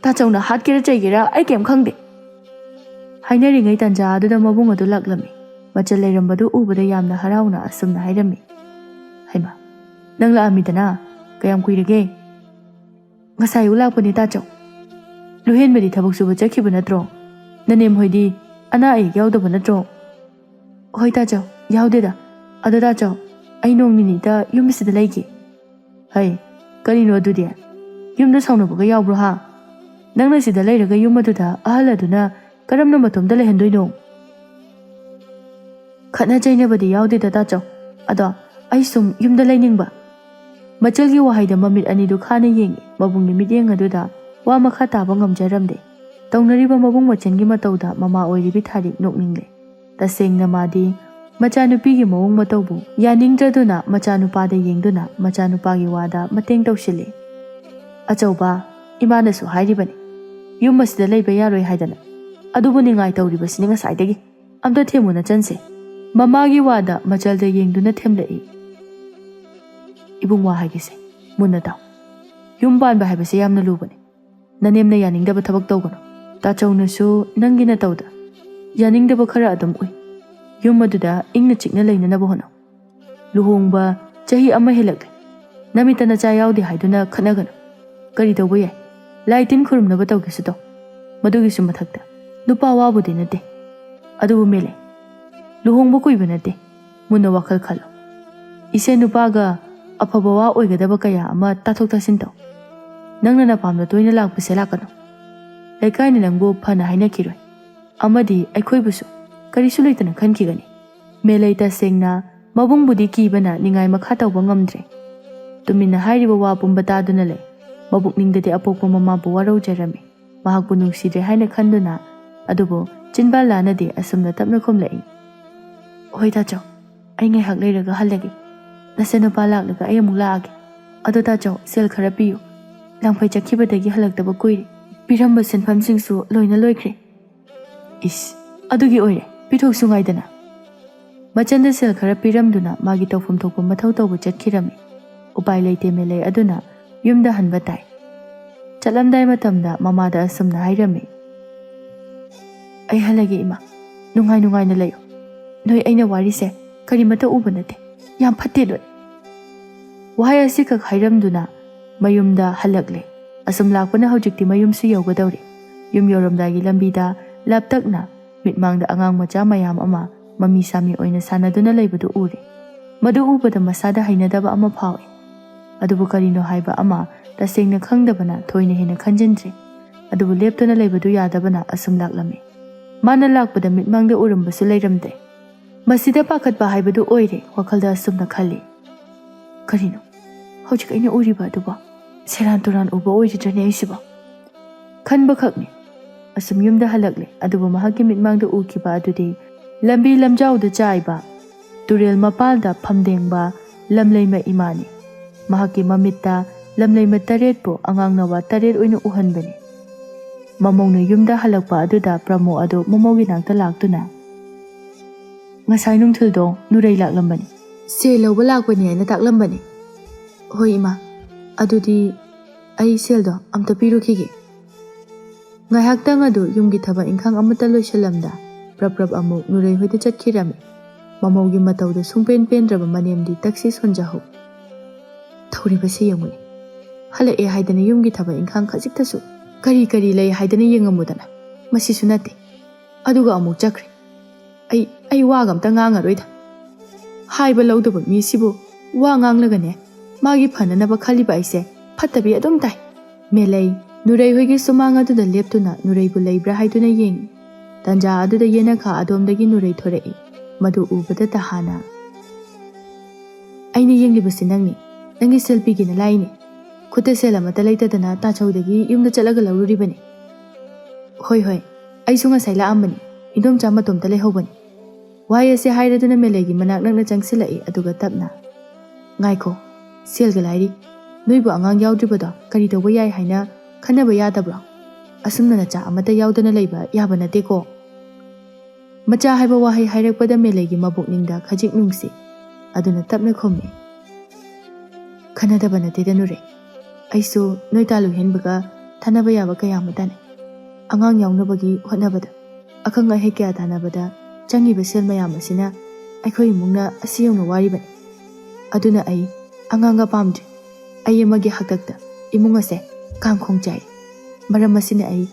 ꯇꯥꯆꯧꯅ ꯍꯥꯠꯀꯦꯔꯥ ꯆꯩꯒꯦꯔꯥ ꯑꯩ ꯀꯩꯝ ꯈꯪꯗꯦ꯫ ꯍꯥꯏꯅꯔꯤꯉꯩ ꯇꯥꯟꯖꯥ ꯑꯗꯨꯗ ꯃꯕꯨꯡ ꯑꯗꯨ ꯂꯥꯛꯂꯝꯃꯤ꯫ ꯃꯆꯜ ꯂꯩꯔꯝꯕꯗꯨ ꯎꯕꯗ ꯌꯥꯝꯅ ꯍꯔꯥꯎꯅ ꯑꯁꯨꯝꯅ ꯍꯥꯏꯔꯝꯃꯤ, "ꯍꯩꯃꯥ, ꯅꯪ ꯂꯥꯛꯑꯝꯃꯤꯗꯅ? ꯀꯌꯥꯝ ꯀꯨꯏꯔꯒꯦ?" "ꯉꯁꯥꯏ ꯑꯌꯨꯛ ꯂꯥꯛꯄꯅꯦ ꯇꯥꯆꯧ꯫ ꯂꯨꯍꯦꯟꯕꯗꯤ ꯊꯕꯛ ꯁꯨꯕ ꯆꯠꯈꯤꯕ ꯅꯠꯇ꯭ꯔꯣ? ꯅꯅꯦꯝ ꯍꯣꯏꯗꯤ ꯑꯅꯥ ꯑꯌꯦꯛ ꯌꯥꯎꯗꯕ ꯅꯠꯇ꯭ꯔꯣ?" "ꯍꯣꯏ ꯇꯥꯆꯧ, ꯌꯥꯎꯗꯦꯗ꯫ ꯑꯗꯣ ꯇꯥꯆꯧ, ꯑꯩ ꯅꯣꯡ ꯅꯤꯅꯤꯇ ꯌꯨꯝꯁꯤꯗ ꯂꯩꯒꯦ꯫" "ꯍꯩ, ꯀꯔꯤꯅꯣ ꯑꯗꯨꯗꯤ? ꯌꯨꯝꯗ ꯁꯥꯎꯅꯕꯒ ꯌꯥꯎꯕ꯭ꯔꯣ ꯍꯥ? ꯅꯪꯅ ꯁꯤꯗ ꯂꯩꯔꯒ ꯌꯨꯝ ꯑꯗꯨꯗ ꯑꯍꯜ ꯑꯗꯨꯅ ꯀꯔꯝꯅ ꯃꯇꯣꯝꯇ ꯂꯩꯍꯟꯗꯣꯏꯅꯣ?" "ꯈꯠꯅ ꯆꯩꯅꯕꯗꯤ ꯌꯥꯎꯗꯦꯗ ꯇꯥꯆꯧ꯫ ꯑꯗꯣ ꯑꯩ ꯁꯨꯝ ꯌꯨꯝꯗ ꯂꯩꯅꯤꯡꯕ꯫" ꯃꯆꯜꯒꯤ ꯋꯥꯍꯩꯗ ꯃꯃꯤꯠ ꯑꯅꯤꯗꯨ ꯈꯥꯅ ꯌꯦꯡꯉꯤ꯫ ꯃꯕꯨꯡꯒꯤ ꯃꯤꯠꯌꯦꯡ ꯑꯗꯨꯗ ꯋꯥ ꯃꯈꯥ ꯇꯥꯕ ꯉꯝꯖꯔꯝꯗꯦ꯫ ꯇꯧꯅꯔꯤꯕ ꯃꯕꯨꯡ ꯃꯆꯟꯒꯤ ꯃꯇꯧꯗ ꯃꯃꯥ ꯑꯣꯏꯔꯤꯕꯤ ꯊꯥꯔꯤꯛ ꯅꯣꯛꯅꯤꯡꯂꯦ꯫ ꯇꯁꯦꯡꯅ ꯃꯥꯗꯤ ꯃꯆꯥꯅꯨꯄꯤꯒꯤ ꯃꯑꯣꯡ ꯃꯇꯧꯕꯨ ꯌꯥꯅꯤꯡꯗ꯭ꯔꯗꯨꯅ ꯃꯆꯥꯅꯨꯄꯥꯗ ꯌꯦꯡꯗꯨꯅ ꯃꯆꯥꯅꯨꯄꯥꯒꯤ ꯋꯥꯗ ꯃꯇꯦꯡ ꯇꯧꯁꯤꯜꯂꯤ꯫ "ꯑꯆꯧꯕ, ꯏꯃꯥꯅꯁꯨ ꯍꯥꯏꯔꯤꯕꯅꯤ, ꯌꯨꯝ ꯑꯁꯤꯗ ꯂꯩꯕ ꯌꯥꯔꯣꯏ ꯍꯥꯏꯗꯅ꯫ ꯑꯗꯨꯕꯨ ꯅꯤꯡꯉꯥꯏ ꯇꯧꯔꯤꯕꯁꯤꯅꯤ ꯉꯁꯥꯏꯗꯒꯤ꯫ ꯑꯝꯇ ꯊꯦꯝꯃꯨ ꯅꯆꯟꯁꯦ꯫" ꯃꯃꯥꯒꯤ ꯋꯥꯗ ꯃꯆꯜꯗ ꯌꯦꯡꯗꯨꯅ ꯊꯦꯝꯂꯛꯏ꯫ "ꯏꯕꯨꯡ, ꯋꯥ ꯍꯥꯏꯒꯦꯁꯦ, ꯃꯨꯟꯅ ꯇꯥꯎ꯫ ꯌꯨꯝ ꯄꯥꯟꯕ ꯍꯥꯏꯕꯁꯦ ꯌꯥꯝꯅ ꯂꯨꯕꯅꯤ꯫ ꯅꯅꯦꯝꯅ ꯌꯥꯅꯤꯡꯗꯕ ꯊꯕꯛ ꯇꯧꯒꯅꯨ꯫ ꯇꯥꯆꯧꯅꯁꯨ ꯅꯪꯒꯤ ꯅꯇꯧꯗ ꯌꯥꯅꯤꯡꯗꯕ ꯈꯔ ꯑꯗꯨꯝ ꯎꯏ꯫ ꯌꯨꯝ ꯑꯗꯨꯗ ꯏꯪꯅ ꯆꯤꯛꯅ ꯂꯩꯅꯅꯕ ꯍꯣꯠꯅꯧ꯫ ꯂꯨꯍꯣꯡꯕ ꯆꯍꯤ ꯑꯃ ꯍꯦꯜꯂꯛꯂꯦ꯫ ꯅꯃꯤꯠꯇ ꯅꯆꯥ ꯌꯥꯎꯗꯦ ꯍꯥꯏꯗꯨꯅ ꯈꯠꯅꯒꯅꯨ꯫ ꯀꯔꯤ ꯇꯧꯕ ꯌꯥꯏ? ꯂꯥꯏ ꯇꯤꯟ ꯈꯨꯔꯨꯝꯅꯕ ꯇꯧꯒꯦꯁꯨ ꯇꯧ꯫ ꯃꯗꯨꯒꯤꯁꯨ ꯃꯊꯛꯇ ꯅꯨꯄꯥ ꯋꯥꯕꯨꯗꯤ ꯅꯠꯇꯦ꯫ ꯑꯗꯨꯕꯨ ꯃꯦꯂꯩ, ꯂꯨꯍꯣꯡꯕ ꯀꯨꯏꯕ ꯅꯠꯇꯦ꯫ ꯃꯨꯟꯅ ꯋꯥꯈꯜ ꯈꯜꯂꯣ꯫ ꯏꯁꯦ ꯅꯨꯄꯥꯒ ꯑꯐꯕ ꯋꯥ ꯑꯣꯏꯒꯗꯕ ꯀꯌꯥ ꯑꯃ ꯇꯥꯊꯣꯛ ꯇꯥꯁꯤꯟ ꯇꯧ꯫ ꯅꯪꯅ ꯅꯄꯥꯝꯗ ꯇꯣꯏꯅ ꯂꯥꯛꯄꯁꯦ ꯂꯥꯛꯀꯅꯨ꯫ ꯂꯩꯀꯥꯏꯅ ꯅꯪꯕꯨ ꯐꯅ ꯍꯥꯏꯅꯈꯤꯔꯣꯏ꯫ ꯑꯃꯗꯤ ꯑꯩꯈꯣꯏꯕꯨꯁꯨ ꯀꯔꯤꯁꯨ ꯂꯩꯇꯅ ꯈꯟꯈꯤꯒꯅꯤ꯫" ꯃꯦꯂꯩ ꯇꯁꯦꯡꯅ ꯃꯕꯨꯡꯕꯨꯗꯤ ꯀꯤꯕꯅ ꯅꯤꯡꯉꯥꯏ ꯃꯈꯥ ꯇꯧꯕ ꯉꯝꯗ꯭ꯔꯦ꯫ ꯇꯨꯃꯤꯟꯅ ꯍꯥꯏꯔꯤꯕ ꯋꯥ ꯄꯨꯝꯕ ꯇꯥꯗꯨꯅ ꯂꯩ꯫ ꯃꯕꯨꯛꯅꯤꯡꯗꯗꯤ ꯑꯄꯣꯛꯄ ꯃꯃꯥꯕꯨ ꯋꯥꯔꯧꯖꯔꯝꯃꯤ꯫ ꯃꯍꯥꯛꯄꯨ ꯅꯨꯡꯁꯤꯗ꯭ꯔꯦ ꯍꯥꯏꯅ ꯈꯟꯗꯨꯅ꯫ ꯑꯗꯨꯕꯨ ꯆꯤꯟꯕꯥꯜ ꯂꯥꯅꯗꯤ ꯑꯁꯨꯝꯅ ꯇꯞꯅ ꯈꯨꯝꯂꯛꯏ, "ꯍꯣꯏ ꯇꯥꯆꯧ, ꯑꯩ ꯉꯥꯏꯍꯥꯛ ꯂꯩꯔꯒ ꯍꯜꯂꯒꯦ꯫ ꯅꯆꯟꯅꯨꯄꯥ ꯂꯥꯛꯂꯒ ꯑꯩ ꯑꯃꯨꯛ ꯂꯥꯛꯑꯒꯦ꯫ ꯑꯗꯣ ꯇꯥꯆꯧ, ꯁꯦꯜ ꯈꯔ ꯄꯤꯌꯨ꯫ ꯂꯥꯡꯐꯩ ꯆꯠꯈꯤꯕꯗꯒꯤ ꯍꯜꯂꯛꯇꯕ ꯀꯨꯏꯔꯦ꯫ ꯄꯤꯔꯝꯕ ꯁꯦꯟꯐꯝꯁꯤꯡꯁꯨ ꯂꯣꯏꯅ ꯂꯣꯏꯈ꯭ꯔꯦ꯫" "ꯏꯁ, ꯑꯗꯨꯒꯤ ꯑꯣꯏꯔꯦ, ꯄꯤꯊꯣꯛꯁꯨ ꯉꯥꯏꯗꯅ꯫" ꯃꯆꯟꯗ ꯁꯦꯜ ꯈꯔ ꯄꯤꯔꯝꯗꯨꯅ ꯃꯥꯒꯤ ꯇꯧꯐꯝ ꯊꯣꯛꯄ ꯃꯊꯧ ꯇꯧꯕ ꯆꯠꯈꯤꯔꯝꯃꯤ꯫ ꯎꯄꯥꯏ ꯂꯩꯇꯦ ꯃꯦꯂꯩ ꯑꯗꯨꯅ ꯌꯨꯝꯗ ꯍꯟꯕ ꯇꯥꯏ꯫ ꯆꯠꯂꯝꯗꯥꯏ ꯃꯇꯝꯗ ꯃꯃꯥꯗ ꯑꯁꯨꯝꯅ ꯍꯥꯏꯔꯝꯃꯤ, "ꯑꯩ ꯍꯜꯂꯒꯦ ꯏꯃꯥ, ꯅꯨꯡꯉꯥꯏ ꯅꯨꯡꯉꯥꯏꯅ ꯂꯩꯌꯨ꯫ ꯅꯣꯏ ꯑꯩꯅ ꯋꯥꯔꯤꯁꯦ ꯀꯔꯤꯃꯠꯇ ꯎꯕ ꯅꯠꯇꯦ꯫ ꯌꯥꯝ ꯐꯠꯇꯦ ꯅꯣꯏ꯫" ꯋꯥꯍꯩ ꯑꯁꯤꯈꯛ ꯍꯥꯏꯔꯝꯗꯨꯅ ꯃꯌꯨꯝꯗ ꯍꯜꯂꯛꯂꯦ꯫ ꯑꯁꯨꯝ ꯂꯥꯛꯄꯅ ꯍꯧꯖꯤꯛꯇꯤ ꯃꯌꯨꯝꯁꯨ ꯌꯧꯒꯗꯧꯔꯦ꯫ ꯌꯨꯝ ꯌꯧꯔꯝꯗꯥꯏꯒꯤ ꯂꯝꯕꯤꯗ ꯂꯥꯞꯇꯛꯅ ꯃꯤꯠꯃꯥꯡꯗ ꯑꯉꯥꯡ ꯃꯆꯥ ꯃꯌꯥꯝ ꯑꯃ ꯃꯃꯤ ꯁꯥꯃꯤ ꯑꯣꯏꯅ ꯁꯥꯟꯅꯗꯨꯅ ꯂꯩꯕꯗꯨ ꯎꯔꯦ꯫ ꯃꯗꯨ ꯎꯕꯗ ꯃꯁꯥꯗ ꯍꯩꯅꯗꯕ ꯑꯃ ꯐꯥꯎꯏ꯫ ꯑꯗꯨꯕꯨ ꯀꯔꯤꯅꯣ ꯍꯥꯏꯕ ꯑꯃ ꯇꯁꯦꯡꯅ ꯈꯪꯗꯕꯅ ꯊꯣꯏꯅ ꯍꯦꯟꯅ ꯈꯟꯖꯤꯟꯗ꯭ꯔꯦ꯫ ꯑꯗꯨꯕꯨ ꯂꯦꯞꯇꯨꯅ ꯂꯩꯕꯗꯨ ꯌꯥꯗꯕꯅ ꯑꯁꯨꯝ ꯂꯥꯛꯂꯝꯃꯤ꯫ ꯃꯥꯅ ꯂꯥꯛꯄꯗ ꯃꯤꯠꯃꯥꯡꯗ ꯎꯔꯝꯕꯁꯨ ꯂꯩꯔꯝꯗꯦ꯫ ꯃꯁꯤꯗ ꯄꯥꯈꯠꯄ ꯍꯥꯏꯕꯗꯨ ꯑꯣꯏꯔꯦ, ꯋꯥꯈꯜꯗ ꯑꯁꯨꯝꯅ ꯈꯜꯂꯤ꯫ "ꯀꯔꯤꯅꯣ ꯍꯧꯖꯤꯛ ꯑꯩꯅ ꯎꯔꯤꯕ ꯑꯗꯨꯕꯣ? ꯁꯦꯔꯥꯟ ꯇꯨꯔꯥꯟ ꯎꯕ ꯑꯣꯏꯔꯤꯗ꯭ꯔꯅꯦ ꯑꯩꯁꯤꯕꯣ?" ꯈꯟꯕꯈꯛꯅꯤ꯫ ꯑꯁꯨꯝ ꯌꯨꯝꯗ ꯍꯜꯂꯛꯂꯦ, ꯑꯗꯨꯕꯨ ꯃꯍꯥꯛꯀꯤ ꯃꯤꯠꯃꯥꯡꯗ ꯎꯈꯤꯕ ꯑꯗꯨꯗꯤ ꯂꯝꯕꯤ ꯂꯝꯖꯥꯎꯗ ꯆꯥꯏꯕ ꯇꯨꯔꯦꯜ ꯃꯄꯥꯜꯗ ꯐꯝꯗꯦꯡꯕ ꯂꯝꯂꯩꯃ ꯏꯃꯥꯅꯤ꯫ ꯃꯍꯥꯛꯀꯤ ꯃꯃꯤꯠꯇ ꯂꯝꯂꯩꯃ ꯇꯔꯦꯠꯄꯨ ꯑꯉꯥꯡ ꯅꯋꯥ ꯇꯔꯦꯠ ꯑꯣꯏꯅ ꯎꯍꯟꯕꯅꯤ꯫ ꯃꯃꯧꯅ ꯌꯨꯝꯗ ꯍꯜꯂꯛꯄ ꯑꯗꯨꯗ ꯄ꯭ꯔꯃꯣ ꯑꯗꯨ ꯃꯃꯧꯒꯤ ꯅꯥꯛꯇ ꯂꯥꯛꯇꯨꯅ, "ꯉꯁꯥꯏ ꯅꯨꯡꯊꯤꯜꯗꯣ ꯅꯨꯔꯩ ꯂꯥꯛꯂꯝꯕꯅꯤ꯫ ꯁꯦꯜ ꯂꯧꯕ ꯂꯥꯛꯄꯅꯤ ꯍꯥꯏꯅ ꯇꯥꯛꯂꯝꯕꯅꯤ꯫" "ꯍꯣꯏ ꯏꯃꯥ, ꯑꯗꯨꯗꯤ ꯑꯩ ꯁꯦꯜꯗꯣ ꯑꯝꯇ ꯄꯤꯔꯨꯈꯤꯒꯦ꯫" ꯉꯥꯏꯍꯥꯛꯇꯪ ꯑꯗꯨ ꯌꯨꯝꯒꯤ ꯊꯕꯛ ꯏꯪꯈꯥꯡ ꯑꯃꯠꯇ ꯂꯣꯏꯁꯤꯜꯂꯝꯗ ꯄ꯭ꯔꯞ ꯄ꯭ꯔꯞ ꯑꯃꯨꯛ ꯅꯨꯔꯩ ꯍꯣꯏꯗ ꯆꯠꯈꯤꯔꯝꯃꯤ꯫ ꯃꯃꯧꯒꯤ ꯃꯇꯧꯗ ꯁꯨꯡꯄꯦꯟ ꯄꯦꯟꯗ꯭ꯔꯕ ꯃꯅꯦꯝꯗꯤ ꯇꯛꯁꯤ ꯁꯣꯟꯖꯍꯧ꯫ "ꯊꯧꯔꯤꯕꯁꯤ ꯌꯦꯡꯉꯨꯅꯦ꯫ ꯍꯜꯂꯛꯑꯦ ꯍꯥꯏꯗꯅ ꯌꯨꯝꯒꯤ ꯊꯕꯛ ꯏꯪꯈꯥꯡ ꯈꯖꯤꯛꯇꯁꯨ ꯀꯔꯤ ꯀꯔꯤ ꯂꯩ ꯍꯥꯏꯗꯅ ꯌꯦꯡꯉꯝꯃꯨꯗꯅ꯫ ꯃꯁꯤꯁꯨ ꯅꯠꯇꯦ꯫ ꯑꯗꯨꯒ ꯑꯃꯨꯛ ꯆꯠꯈ꯭ꯔꯦ꯫ ꯑꯩ, ꯑꯩ ꯋꯥꯒ ꯑꯝꯇ ꯉꯥꯡꯉꯔꯣꯏꯗ꯫ ꯍꯥꯏꯕ ꯂꯧꯗꯕ ꯃꯤꯁꯤꯕꯨ ꯋꯥ ꯉꯥꯡꯂꯒꯅꯦ, ꯃꯥꯒꯤ ꯐꯅꯅꯕ ꯈꯜꯂꯤꯕ ꯑꯩꯁꯦ ꯐꯠꯇꯕꯤ ꯑꯗꯨꯝ ꯇꯥꯏ꯫" ꯃꯦꯂꯩ ꯅꯨꯔꯩ ꯍꯣꯏꯒꯤ ꯁꯨꯃꯥꯡ ꯑꯗꯨꯗ ꯂꯦꯞꯇꯨꯅ ꯅꯨꯔꯩꯕꯨ ꯂꯩꯕ꯭ꯔꯥ ꯍꯥꯏꯗꯨꯅ ꯌꯦꯡꯉꯤ꯫ ꯇꯟꯖꯥ ꯑꯗꯨꯗ ꯌꯦꯅꯈꯥ ꯑꯗꯣꯝꯗꯒꯤ ꯅꯨꯔꯩ ꯊꯣꯔꯛꯏ꯫ ꯃꯗꯨ ꯎꯕꯗ ꯇꯍꯥꯅ, ꯑꯩꯅ ꯌꯦꯡꯂꯤꯕꯁꯤ ꯅꯪꯅꯤ꯫ ꯅꯪꯒꯤ ꯁꯦꯜ ꯄꯤꯒꯦꯅ ꯂꯥꯛꯏꯅꯤ꯫ ꯈꯨꯠꯇ ꯁꯦꯜ ꯑꯃꯠꯇ ꯂꯩꯇꯗꯅ ꯇꯥꯆꯧꯗꯒꯤ ꯌꯨꯝꯗ ꯆꯠꯂꯒ ꯂꯧꯔꯨꯔꯤꯕꯅꯤ꯫ ꯍꯣꯏ, ꯍꯣꯏ, ꯑꯩꯁꯨ ꯉꯁꯥꯏ ꯂꯥꯛꯑꯝꯕꯅꯤ꯫ ꯏꯟꯗꯣꯝꯆꯥ ꯃꯇꯣꯝꯇ ꯂꯩꯍꯧꯕꯅꯤ꯫ ꯋꯥꯍꯩ ꯑꯁꯤ ꯍꯥꯏꯔꯗꯨꯅ ꯃꯦꯂꯩꯒꯤ ꯃꯅꯥꯛ ꯅꯛꯅ ꯆꯪꯁꯤꯜꯂꯛꯏ, ꯑꯗꯨꯒ ꯇꯞꯅ, "ꯉꯥꯏꯈꯣ, ꯁꯦꯜꯒ ꯂꯥꯏꯔꯤ꯫ ꯅꯣꯏꯕꯨ ꯑꯉꯥꯡ ꯌꯥꯎꯗ꯭ꯔꯤꯕꯗꯣ ꯀꯔꯤ ꯇꯧꯕ ꯌꯥꯏ ꯍꯥꯏꯅ ꯈꯟꯅꯕ ꯌꯥꯗꯕ꯭ꯔꯣ? ꯑꯁꯨꯝꯅ ꯅꯆꯥ ꯑꯃꯠꯇ ꯌꯥꯎꯗꯅ ꯂꯩꯕ ꯌꯥꯕ ꯅꯠꯇꯦꯀꯣ꯫" ꯃꯆꯥ ꯍꯥꯏꯕ ꯋꯥꯍꯩ ꯍꯥꯏꯔꯛꯄꯗ ꯃꯦꯂꯩꯒꯤ ꯃꯕꯨꯛꯅꯤꯡꯗ ꯈꯖꯤꯛ ꯅꯨꯡꯁꯤ꯫ ꯑꯗꯨꯅ ꯇꯞꯅ ꯈꯨꯝꯃꯤ, "ꯈꯟꯅꯗꯕ ꯅꯠꯇꯦꯗ ꯅꯨꯔꯩ꯫ ꯑꯩꯁꯨ ꯅꯣꯏ ꯇꯥꯂꯨ ꯍꯦꯟꯕꯒ ꯊꯥꯅꯕ ꯌꯥꯕ ꯀꯌꯥ ꯑꯃ ꯇꯥꯅꯩ꯫ ꯑꯉꯥꯡ ꯌꯥꯎꯅꯕꯒꯤ ꯍꯣꯠꯅꯕꯗ ꯑꯈꯪ ꯑꯍꯩ ꯀꯌꯥ ꯇꯥꯟꯅꯕꯗ ꯆꯪꯉꯤꯕ ꯁꯦꯜ ꯃꯌꯥꯝ ꯑꯁꯤꯅ ꯑꯩꯈꯣꯏ ꯏꯃꯨꯡꯅ ꯑꯁꯤ ꯌꯧꯅ ꯋꯥꯔꯤꯕꯅꯤ꯫ ꯑꯗꯨꯅ ꯑꯩ ꯑꯉꯥꯡꯒ ꯄꯥꯝꯗ꯭ꯔꯦ꯫ ꯑꯩ ꯑꯃꯒꯤ ꯍꯥꯛꯇꯛꯇ ꯏꯃꯨꯡ ꯑꯁꯦ ꯀꯥꯡꯈꯣꯡ ꯆꯥꯏ꯫ ꯃꯔꯝ ꯑꯁꯤꯅ ꯑꯩ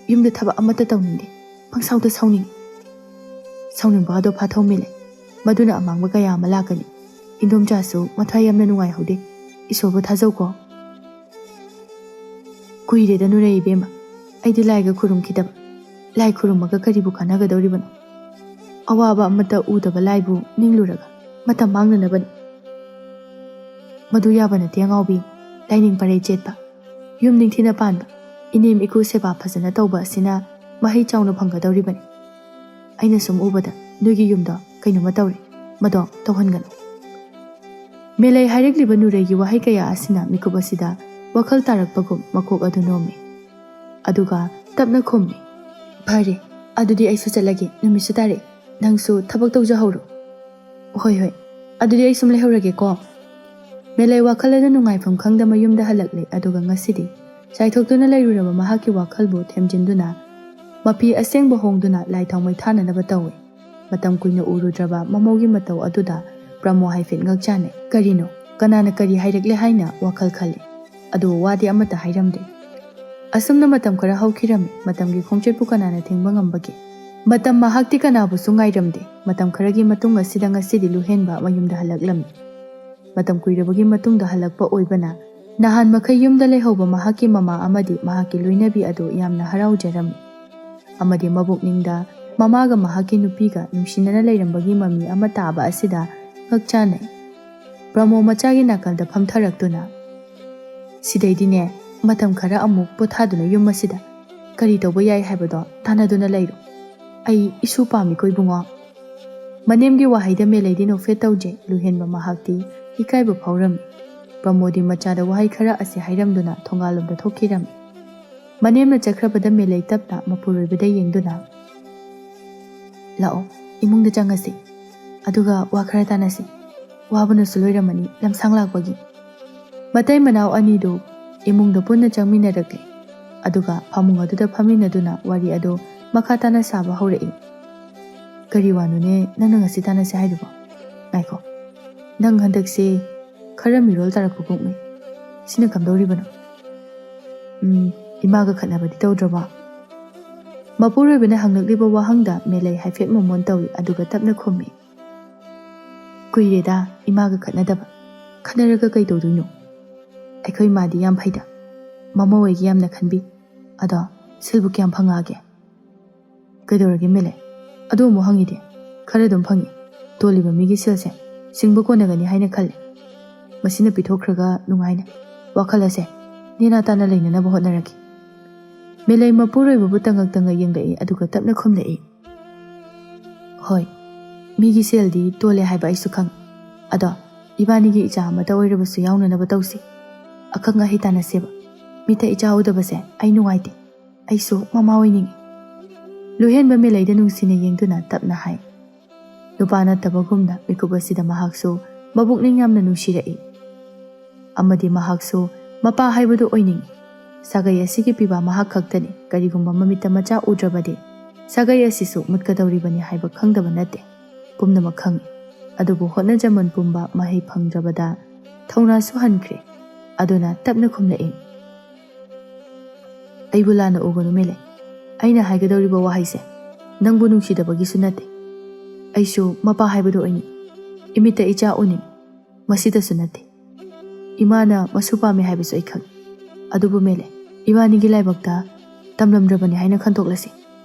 ꯌꯨꯝꯗ ꯊꯕꯛ ꯑꯃꯠꯇ ꯇꯧꯅꯤꯡꯗꯦ꯫ ꯄꯪꯁꯥꯎꯗ ꯁꯥꯎꯅꯤꯡꯏ꯫ ꯁꯥꯎꯅꯤꯡꯕ ꯑꯗꯣ ꯐꯥꯊꯧ ꯃꯦꯂꯩ꯫ ꯃꯗꯨꯅ ꯑꯃꯥꯡꯕ ꯀꯌꯥ ꯑꯃ ꯂꯥꯛꯀꯅꯤ꯫ ꯏꯟꯗꯣꯝꯆꯥꯁꯨ ꯃꯊ꯭ꯋꯥꯏ ꯌꯥꯝꯅ ꯅꯨꯡꯉꯥꯏꯍꯧꯗꯦ꯫ ꯏꯁꯣꯔꯕꯨ ꯊꯥꯖꯧꯀꯣ꯫" "ꯀꯨꯏꯔꯦꯗ ꯅꯨꯔꯩ ꯏꯕꯦꯝꯃ, ꯑꯩꯗꯤ ꯂꯥꯏꯒ ꯈꯨꯔꯨꯝꯈꯤꯗꯕ꯫ ꯂꯥꯏ ꯈꯨꯔꯨꯝꯃꯒ ꯀꯔꯤꯕꯨ ꯀꯥꯟꯅꯒꯗꯧꯔꯤꯕꯅꯣ? ꯑꯋꯥꯕ ꯑꯃꯠꯇ ꯎꯗꯕ ꯂꯥꯏꯕꯨ ꯅꯤꯡꯂꯨꯔꯒ ꯃꯇꯝ ꯃꯥꯡꯅꯅꯕꯅꯤ꯫" "ꯃꯗꯨ ꯌꯥꯕ ꯅꯠꯇꯦ ꯑꯉꯥꯎꯕꯤ꯫ ꯂꯥꯏꯅꯤꯡ ꯄꯔꯩ ꯆꯦꯠꯄ, ꯌꯨꯝ ꯅꯤꯡꯊꯤꯅ ꯄꯥꯟꯕ, ꯏꯅꯦꯝ ꯏꯀꯨ ꯁꯦꯕꯥ ꯐꯖꯅ ꯇꯧꯕ ꯑꯁꯤꯅ ꯃꯍꯩ ꯆꯥꯎꯅ ꯐꯪꯒꯗꯧꯔꯤꯕꯅꯤ꯫ ꯑꯩꯅ ꯁꯨꯝ ꯎꯕꯗ ꯅꯣꯏꯒꯤ ꯌꯨꯝꯗꯣ ꯀꯩꯅꯣꯝꯃ ꯇꯧꯔꯦ꯫ ꯃꯗꯣ ꯇꯧꯍꯟꯒꯅꯨ꯫" ꯃꯦꯂꯩ ꯍꯥꯏꯔꯛꯂꯤꯕ ꯅꯨꯔꯩꯒꯤ ꯋꯥꯍꯩ ꯀꯌꯥ ꯑꯁꯤꯅ ꯃꯤꯀꯨꯞ ꯑꯁꯤꯗ ꯋꯥꯈꯜ ꯇꯥꯔꯛꯄꯒꯨꯝ ꯃꯀꯣꯛ ꯑꯗꯨ ꯅꯣꯝꯃꯤ꯫ ꯑꯗꯨꯒ ꯇꯞꯅ ꯈꯨꯝꯃꯤ, "ꯐꯔꯦ, ꯑꯗꯨꯗꯤ ꯑꯩꯁꯨ ꯆꯠꯂꯒꯦ꯫ ꯅꯨꯃꯤꯠꯁꯨ ꯇꯥꯔꯛꯑꯦ꯫ ꯅꯪꯁꯨ ꯊꯕꯛ ꯇꯧꯖꯍꯧꯔꯣ꯫" "ꯍꯣꯏ, ꯍꯣꯏ꯫ ꯑꯗꯨꯗꯤ ꯑꯩ ꯁꯨꯝ ꯂꯩꯍꯧꯔꯒꯦꯀꯣ꯫" ꯃꯦꯂꯩ ꯋꯥꯈꯜ ꯑꯗꯨ ꯅꯨꯡꯉꯥꯏꯐꯝ ꯈꯪꯗ ꯃꯌꯨꯝꯗ ꯍꯜꯂꯛꯂꯦ꯫ ꯑꯗꯨꯒ ꯉꯁꯤꯗꯤ ꯆꯥꯏꯊꯣꯛꯇꯨꯅ ꯂꯩꯔꯨꯔꯕ ꯃꯍꯥꯛꯀꯤ ꯋꯥꯈꯜꯕꯨ ꯊꯦꯝꯖꯤꯟꯗꯨꯅ ꯃꯐꯤ ꯑꯁꯦꯡꯕ ꯍꯣꯡꯗꯨꯅ ꯂꯥꯏ ꯊꯥꯎꯃꯩ ꯊꯥꯅꯅꯕ ꯇꯧꯏ꯫ ꯃꯇꯝ ꯀꯨꯏꯅ ꯎꯔꯨꯗ꯭ꯔꯕ ꯃꯃꯧꯒꯤ ꯃꯇꯧ ꯑꯗꯨꯗ ꯄ꯭ꯔꯃꯣ ꯍꯥꯏꯐꯦꯠ ꯉꯛꯆꯥꯅꯩ꯫ ꯀꯔꯤꯅꯣ? ꯀꯅꯥꯅ ꯀꯔꯤ ꯍꯥꯏꯔꯛꯂꯦ ꯍꯥꯏꯅ ꯋꯥꯈꯜ ꯈꯜꯂꯤ꯫ ꯑꯗꯨꯕꯨ ꯋꯥꯗꯤ ꯑꯃꯠꯇ ꯍꯥꯏꯔꯝꯗꯦ꯫ ꯑꯁꯨꯝꯅ ꯃꯇꯝ ꯈꯔ ꯍꯧꯈꯤꯔꯝꯃꯤ꯫ ꯃꯇꯝꯒꯤ ꯈꯣꯡꯆꯠꯄꯨ ꯀꯅꯥꯅ ꯊꯤꯡꯕ ꯉꯝꯕꯒꯦ? ꯃꯇꯝ ꯃꯍꯥꯛꯇꯤ ꯀꯅꯥꯕꯨꯁꯨ ꯉꯥꯏꯔꯝꯗꯦ꯫ ꯃꯇꯝ ꯈꯔꯒꯤ ꯃꯇꯨꯡ ꯑꯁꯤꯗ ꯉꯁꯤꯗꯤ ꯂꯨꯍꯦꯟꯕ ꯃꯌꯨꯝꯗ ꯍꯜꯂꯛꯂꯝꯃꯤ꯫ ꯃꯇꯝ ꯀꯨꯏꯔꯕꯒꯤ ꯃꯇꯨꯡꯗ ꯍꯜꯂꯛꯄ ꯑꯣꯏꯕꯅ ꯅꯍꯥꯟ ꯃꯈꯩ ꯌꯨꯝꯗ ꯂꯩꯍꯧꯕ ꯃꯍꯥꯛꯀꯤ ꯃꯃꯥ ꯑꯃꯗꯤ ꯃꯍꯥꯛꯀꯤ ꯂꯣꯏꯅꯕꯤ ꯑꯗꯨ ꯌꯥꯝꯅ ꯍꯔꯥꯎꯖꯔꯝꯃꯤ꯫ ꯑꯃꯗꯤ ꯃꯕꯨꯛꯅꯤꯡꯗ ꯃꯃꯥꯒ ꯃꯍꯥꯛꯀꯤ ꯅꯨꯄꯤꯒ ꯅꯨꯡꯁꯤꯅꯅ ꯂꯩꯔꯝꯕꯒꯤ ꯃꯃꯤ ꯑꯃ ꯇꯥꯕ ꯑꯁꯤꯗ ꯉꯛꯆꯥꯅꯩ꯫ ꯕ꯭ꯔꯃꯣ ꯃꯆꯥꯒꯤ ꯅꯥꯀꯜꯗ ꯐꯝꯊꯔꯛꯇꯨꯅ, "ꯁꯤꯗꯩꯗꯤꯅꯦ, ꯃꯇꯝ ꯈꯔ ꯑꯃꯨꯛ ꯄꯣꯊꯥꯗꯨꯅ ꯌꯨꯝ ꯑꯁꯤꯗ ꯀꯔꯤ ꯇꯧꯕ ꯌꯥꯏ ꯍꯥꯏꯕꯗꯣ ꯇꯥꯟꯅꯗꯨꯅ ꯂꯩꯔꯣ꯫ ꯑꯩ ꯏꯁꯨ ꯄꯥꯝꯃꯤꯀꯣ ꯏꯕꯨꯡꯉꯣ"꯫ ꯃꯅꯦꯝꯒꯤ ꯋꯥꯍꯩꯗ ꯃꯦꯂꯩꯗꯤ ꯅꯣꯛꯐꯦꯠ ꯇꯧꯖꯩ꯫ ꯂꯨꯍꯦꯟꯕ ꯃꯍꯥꯛꯇꯤ ꯏꯀꯥꯏꯕ ꯐꯥꯎꯔꯝꯃꯤ꯫ ꯕ꯭ꯔꯃꯣꯗꯤ ꯃꯆꯥꯗ ꯋꯥꯍꯩ ꯈꯔ ꯑꯁꯤ ꯍꯥꯏꯔꯝꯗꯨꯅ ꯊꯣꯡꯒꯥꯜꯂꯣꯝꯗ ꯊꯣꯛꯈꯤꯔꯝꯃꯤ꯫ ꯃꯅꯦꯝꯅ ꯆꯠꯈ꯭ꯔꯕꯗ ꯃꯦꯂꯩ ꯇꯞꯅ ꯃꯄꯨꯔꯣꯏꯕꯗ ꯌꯦꯡꯗꯨꯅ, "ꯂꯥꯛꯑꯣ, ꯏꯃꯨꯡꯗ ꯆꯪꯉꯁꯤ꯫ ꯑꯗꯨꯒ ꯋꯥ ꯈꯔ ꯇꯥꯟꯅꯁꯤ꯫ ꯋꯥꯕꯅꯁꯨ ꯂꯣꯏꯔꯝꯃꯅꯤ ꯂꯝꯁꯥꯡ ꯂꯥꯛꯄꯒꯤ"꯫ ꯃꯇꯩ ꯃꯅꯥꯎ ꯑꯅꯤꯗꯨ ꯏꯃꯨꯡꯗ ꯄꯨꯟꯅ ꯆꯪꯃꯤꯟꯅꯔꯛꯂꯦ꯫ ꯑꯗꯨꯒ ꯐꯃꯨꯡ ꯑꯗꯨꯗ ꯐꯝꯃꯤꯟꯅꯗꯨꯅ ꯋꯥꯔꯤ ꯑꯗꯨ ꯃꯈꯥ ꯇꯥꯅ ꯁꯥꯕ ꯍꯧꯔꯛꯏ꯫ "ꯀꯔꯤ ꯋꯥꯅꯣꯅꯦ ꯅꯪꯅ ꯉꯁꯤ ꯇꯥꯟꯅꯁꯦ ꯍꯥꯏꯗꯨꯕꯣ? ꯉꯥꯏꯈꯣ, ꯅꯪ ꯍꯟꯗꯛꯁꯦ ꯈꯔ ꯃꯤꯔꯣꯜ ꯇꯥꯔꯛꯄꯒꯨꯝ ꯎꯏ꯫ ꯁꯤꯅ ꯀꯝꯗꯧꯔꯤꯕꯅꯣ?" "ꯎꯝ, ꯏꯃꯥꯒ ꯈꯠꯅꯕꯗꯤ ꯇꯧꯗ꯭ꯔꯕꯣ?" ꯃꯄꯨꯔꯣꯏꯕꯅ ꯍꯪꯂꯛꯂꯤꯕ ꯋꯥꯍꯪꯗ ꯃꯦꯂꯩ ꯍꯥꯏꯐꯦꯠ ꯃꯣꯃꯣꯟ ꯇꯧꯏ, ꯑꯗꯨꯒ ꯇꯞꯅ ꯈꯨꯝꯃꯤ, "ꯀꯨꯏꯔꯦꯗ ꯏꯃꯥꯒ ꯈꯠꯅꯗꯕ꯫ ꯈꯠꯅꯔꯒ ꯀꯩ ꯇꯧꯗꯣꯏꯅꯣ? ꯑꯩꯈꯣꯏ ꯃꯥꯗꯤ ꯌꯥꯝ ꯐꯩꯗ, ꯃꯃꯥ ꯍꯣꯏꯒꯤ ꯌꯥꯝꯅ ꯈꯟꯕꯤ꯫ ꯑꯗꯣ ꯁꯦꯜꯕꯨ ꯀꯌꯥꯝ ꯐꯪꯉꯛꯑꯒꯦ?" "ꯀꯩꯗꯧꯔꯒꯦ ꯃꯦꯂꯩ? ꯑꯗꯨ ꯑꯃꯨꯛ ꯍꯪꯉꯤꯗꯤ? ꯈꯔ ꯑꯗꯨꯝ ꯐꯪꯉꯤ꯫ ꯇꯣꯜꯂꯤꯕ ꯃꯤꯒꯤ ꯁꯦꯜꯁꯦ ꯁꯤꯡꯕ ꯀꯣꯟꯅꯒꯅꯤ ꯍꯥꯏꯅ ꯈꯜꯂꯤ꯫ ꯃꯁꯤꯅ ꯄꯤꯊꯣꯛꯈ꯭ꯔꯒ ꯅꯨꯡꯉꯥꯏꯅ ꯋꯥꯈꯜ ꯑꯁꯦ ꯅꯦꯅꯥ ꯇꯥꯅ ꯂꯩꯅꯅꯕ ꯍꯣꯠꯅꯔꯒꯦ"꯫ ꯃꯦꯂꯩ ꯃꯄꯨꯔꯣꯏꯕꯕꯨ ꯇꯉꯛ ꯇꯉꯛ ꯌꯦꯡꯂꯛꯏ, ꯑꯗꯨꯒ ꯇꯞꯅ ꯈꯨꯝꯂꯛꯏ, "ꯍꯣꯏ, ꯃꯤꯒꯤ ꯁꯦꯜꯗꯤ ꯇꯣꯜꯂꯦ ꯍꯥꯏꯕ ꯑꯩꯁꯨ ꯈꯪ꯫ ꯑꯗꯣ ꯏꯕꯥꯅꯤꯒꯤ ꯏꯆꯥ ꯑꯃꯇ ꯑꯣꯏꯔꯕꯁꯨ ꯌꯥꯎꯅꯅꯕ ꯇꯧꯁꯤ꯫ ꯑꯈꯪ ꯑꯍꯩ ꯇꯥꯟꯅꯁꯦꯕ꯫ ꯃꯤꯠꯇ ꯏꯆꯥ ꯎꯗꯕꯁꯦ ꯑꯩ ꯅꯨꯡꯉꯥꯏꯇꯦ꯫ ꯑꯩꯁꯨ ꯃꯃꯥ ꯑꯣꯏꯅꯤꯡꯉꯤ"꯫ ꯂꯨꯍꯦꯟꯕ ꯃꯦꯂꯩꯗ ꯅꯨꯡꯁꯤꯅ ꯌꯦꯡꯗꯨꯅ ꯇꯞꯅ ꯍꯥꯏ꯫ ꯅꯨꯄꯥ ꯅꯠꯇꯕꯒꯨꯝꯅ ꯃꯤꯀꯨꯞ ꯑꯁꯤꯗ ꯃꯍꯥꯛꯁꯨ ꯃꯕꯨꯛꯅꯤꯡ ꯌꯥꯝꯅ ꯅꯨꯡꯁꯤꯔꯛꯏ꯫ ꯑꯃꯗꯤ ꯃꯍꯥꯛꯁꯨ ꯃꯄꯥ ꯍꯥꯏꯕꯗꯨ ꯑꯣꯏꯅꯤꯡꯏ꯫ ꯁꯥꯒꯩ ꯑꯁꯤꯒꯤ ꯄꯤꯕ ꯃꯍꯥꯛ ꯈꯛꯇꯅꯤ꯫ ꯀꯔꯤꯒꯨꯝꯕ ꯃꯃꯤꯠꯇ ꯃꯆꯥ ꯎꯗ꯭ꯔꯕꯗꯤ ꯁꯥꯒꯩ ꯑꯁꯤꯁꯨ ꯃꯨꯠꯀꯗꯧꯔꯤꯕꯅꯤ ꯍꯥꯏꯕ ꯈꯪꯗꯕ ꯅꯠꯇꯦ꯫ ꯄꯨꯝꯅꯃꯛ ꯈꯪꯏ꯫ ꯑꯗꯨꯕꯨ ꯍꯣꯠꯅꯖꯃꯟ ꯄꯨꯝꯕ ꯃꯍꯩ ꯐꯪꯗ꯭ꯔꯕꯗ ꯊꯧꯅꯥꯁꯨ ꯍꯟꯈ꯭ꯔꯦ꯫ ꯑꯗꯨꯅ ꯇꯞꯅ ꯈꯨꯝꯂꯛꯏ, "ꯑꯩꯕꯨ ꯂꯥꯟꯅ ꯎꯒꯅꯨ ꯃꯦꯂꯩ꯫ ꯑꯩꯅ ꯍꯥꯏꯒꯗꯧꯔꯤꯕ ꯋꯥꯍꯩꯁꯦ ꯅꯪꯕꯨ ꯅꯨꯡꯁꯤꯗꯕꯒꯤꯁꯨ ꯅꯠꯇꯦ꯫ ꯑꯩꯁꯨ ꯃꯄꯥ ꯍꯥꯏꯕꯗꯨ ꯑꯣꯏꯅꯤꯡꯏ꯫ ꯏꯃꯤꯠꯇ ꯏꯆꯥ ꯎꯅꯤꯡꯏ꯫ ꯃꯁꯤꯗꯁꯨ ꯅꯠꯇꯦ꯫ ꯏꯃꯥꯅ ꯃꯁꯨ ꯄꯥꯝꯃꯤ ꯍꯥꯏꯕꯁꯨ ꯑꯩ ꯈꯪꯏ꯫ ꯑꯗꯨꯕꯨ ꯃꯦꯂꯩ, ꯏꯕꯥꯅꯤꯒꯤ ꯂꯥꯏꯕꯛꯇ ꯇꯝꯂꯝꯗ꯭ꯔꯕꯅꯤ ꯍꯥꯏꯅ ꯈꯟꯗꯣꯛꯂꯁꯤ꯫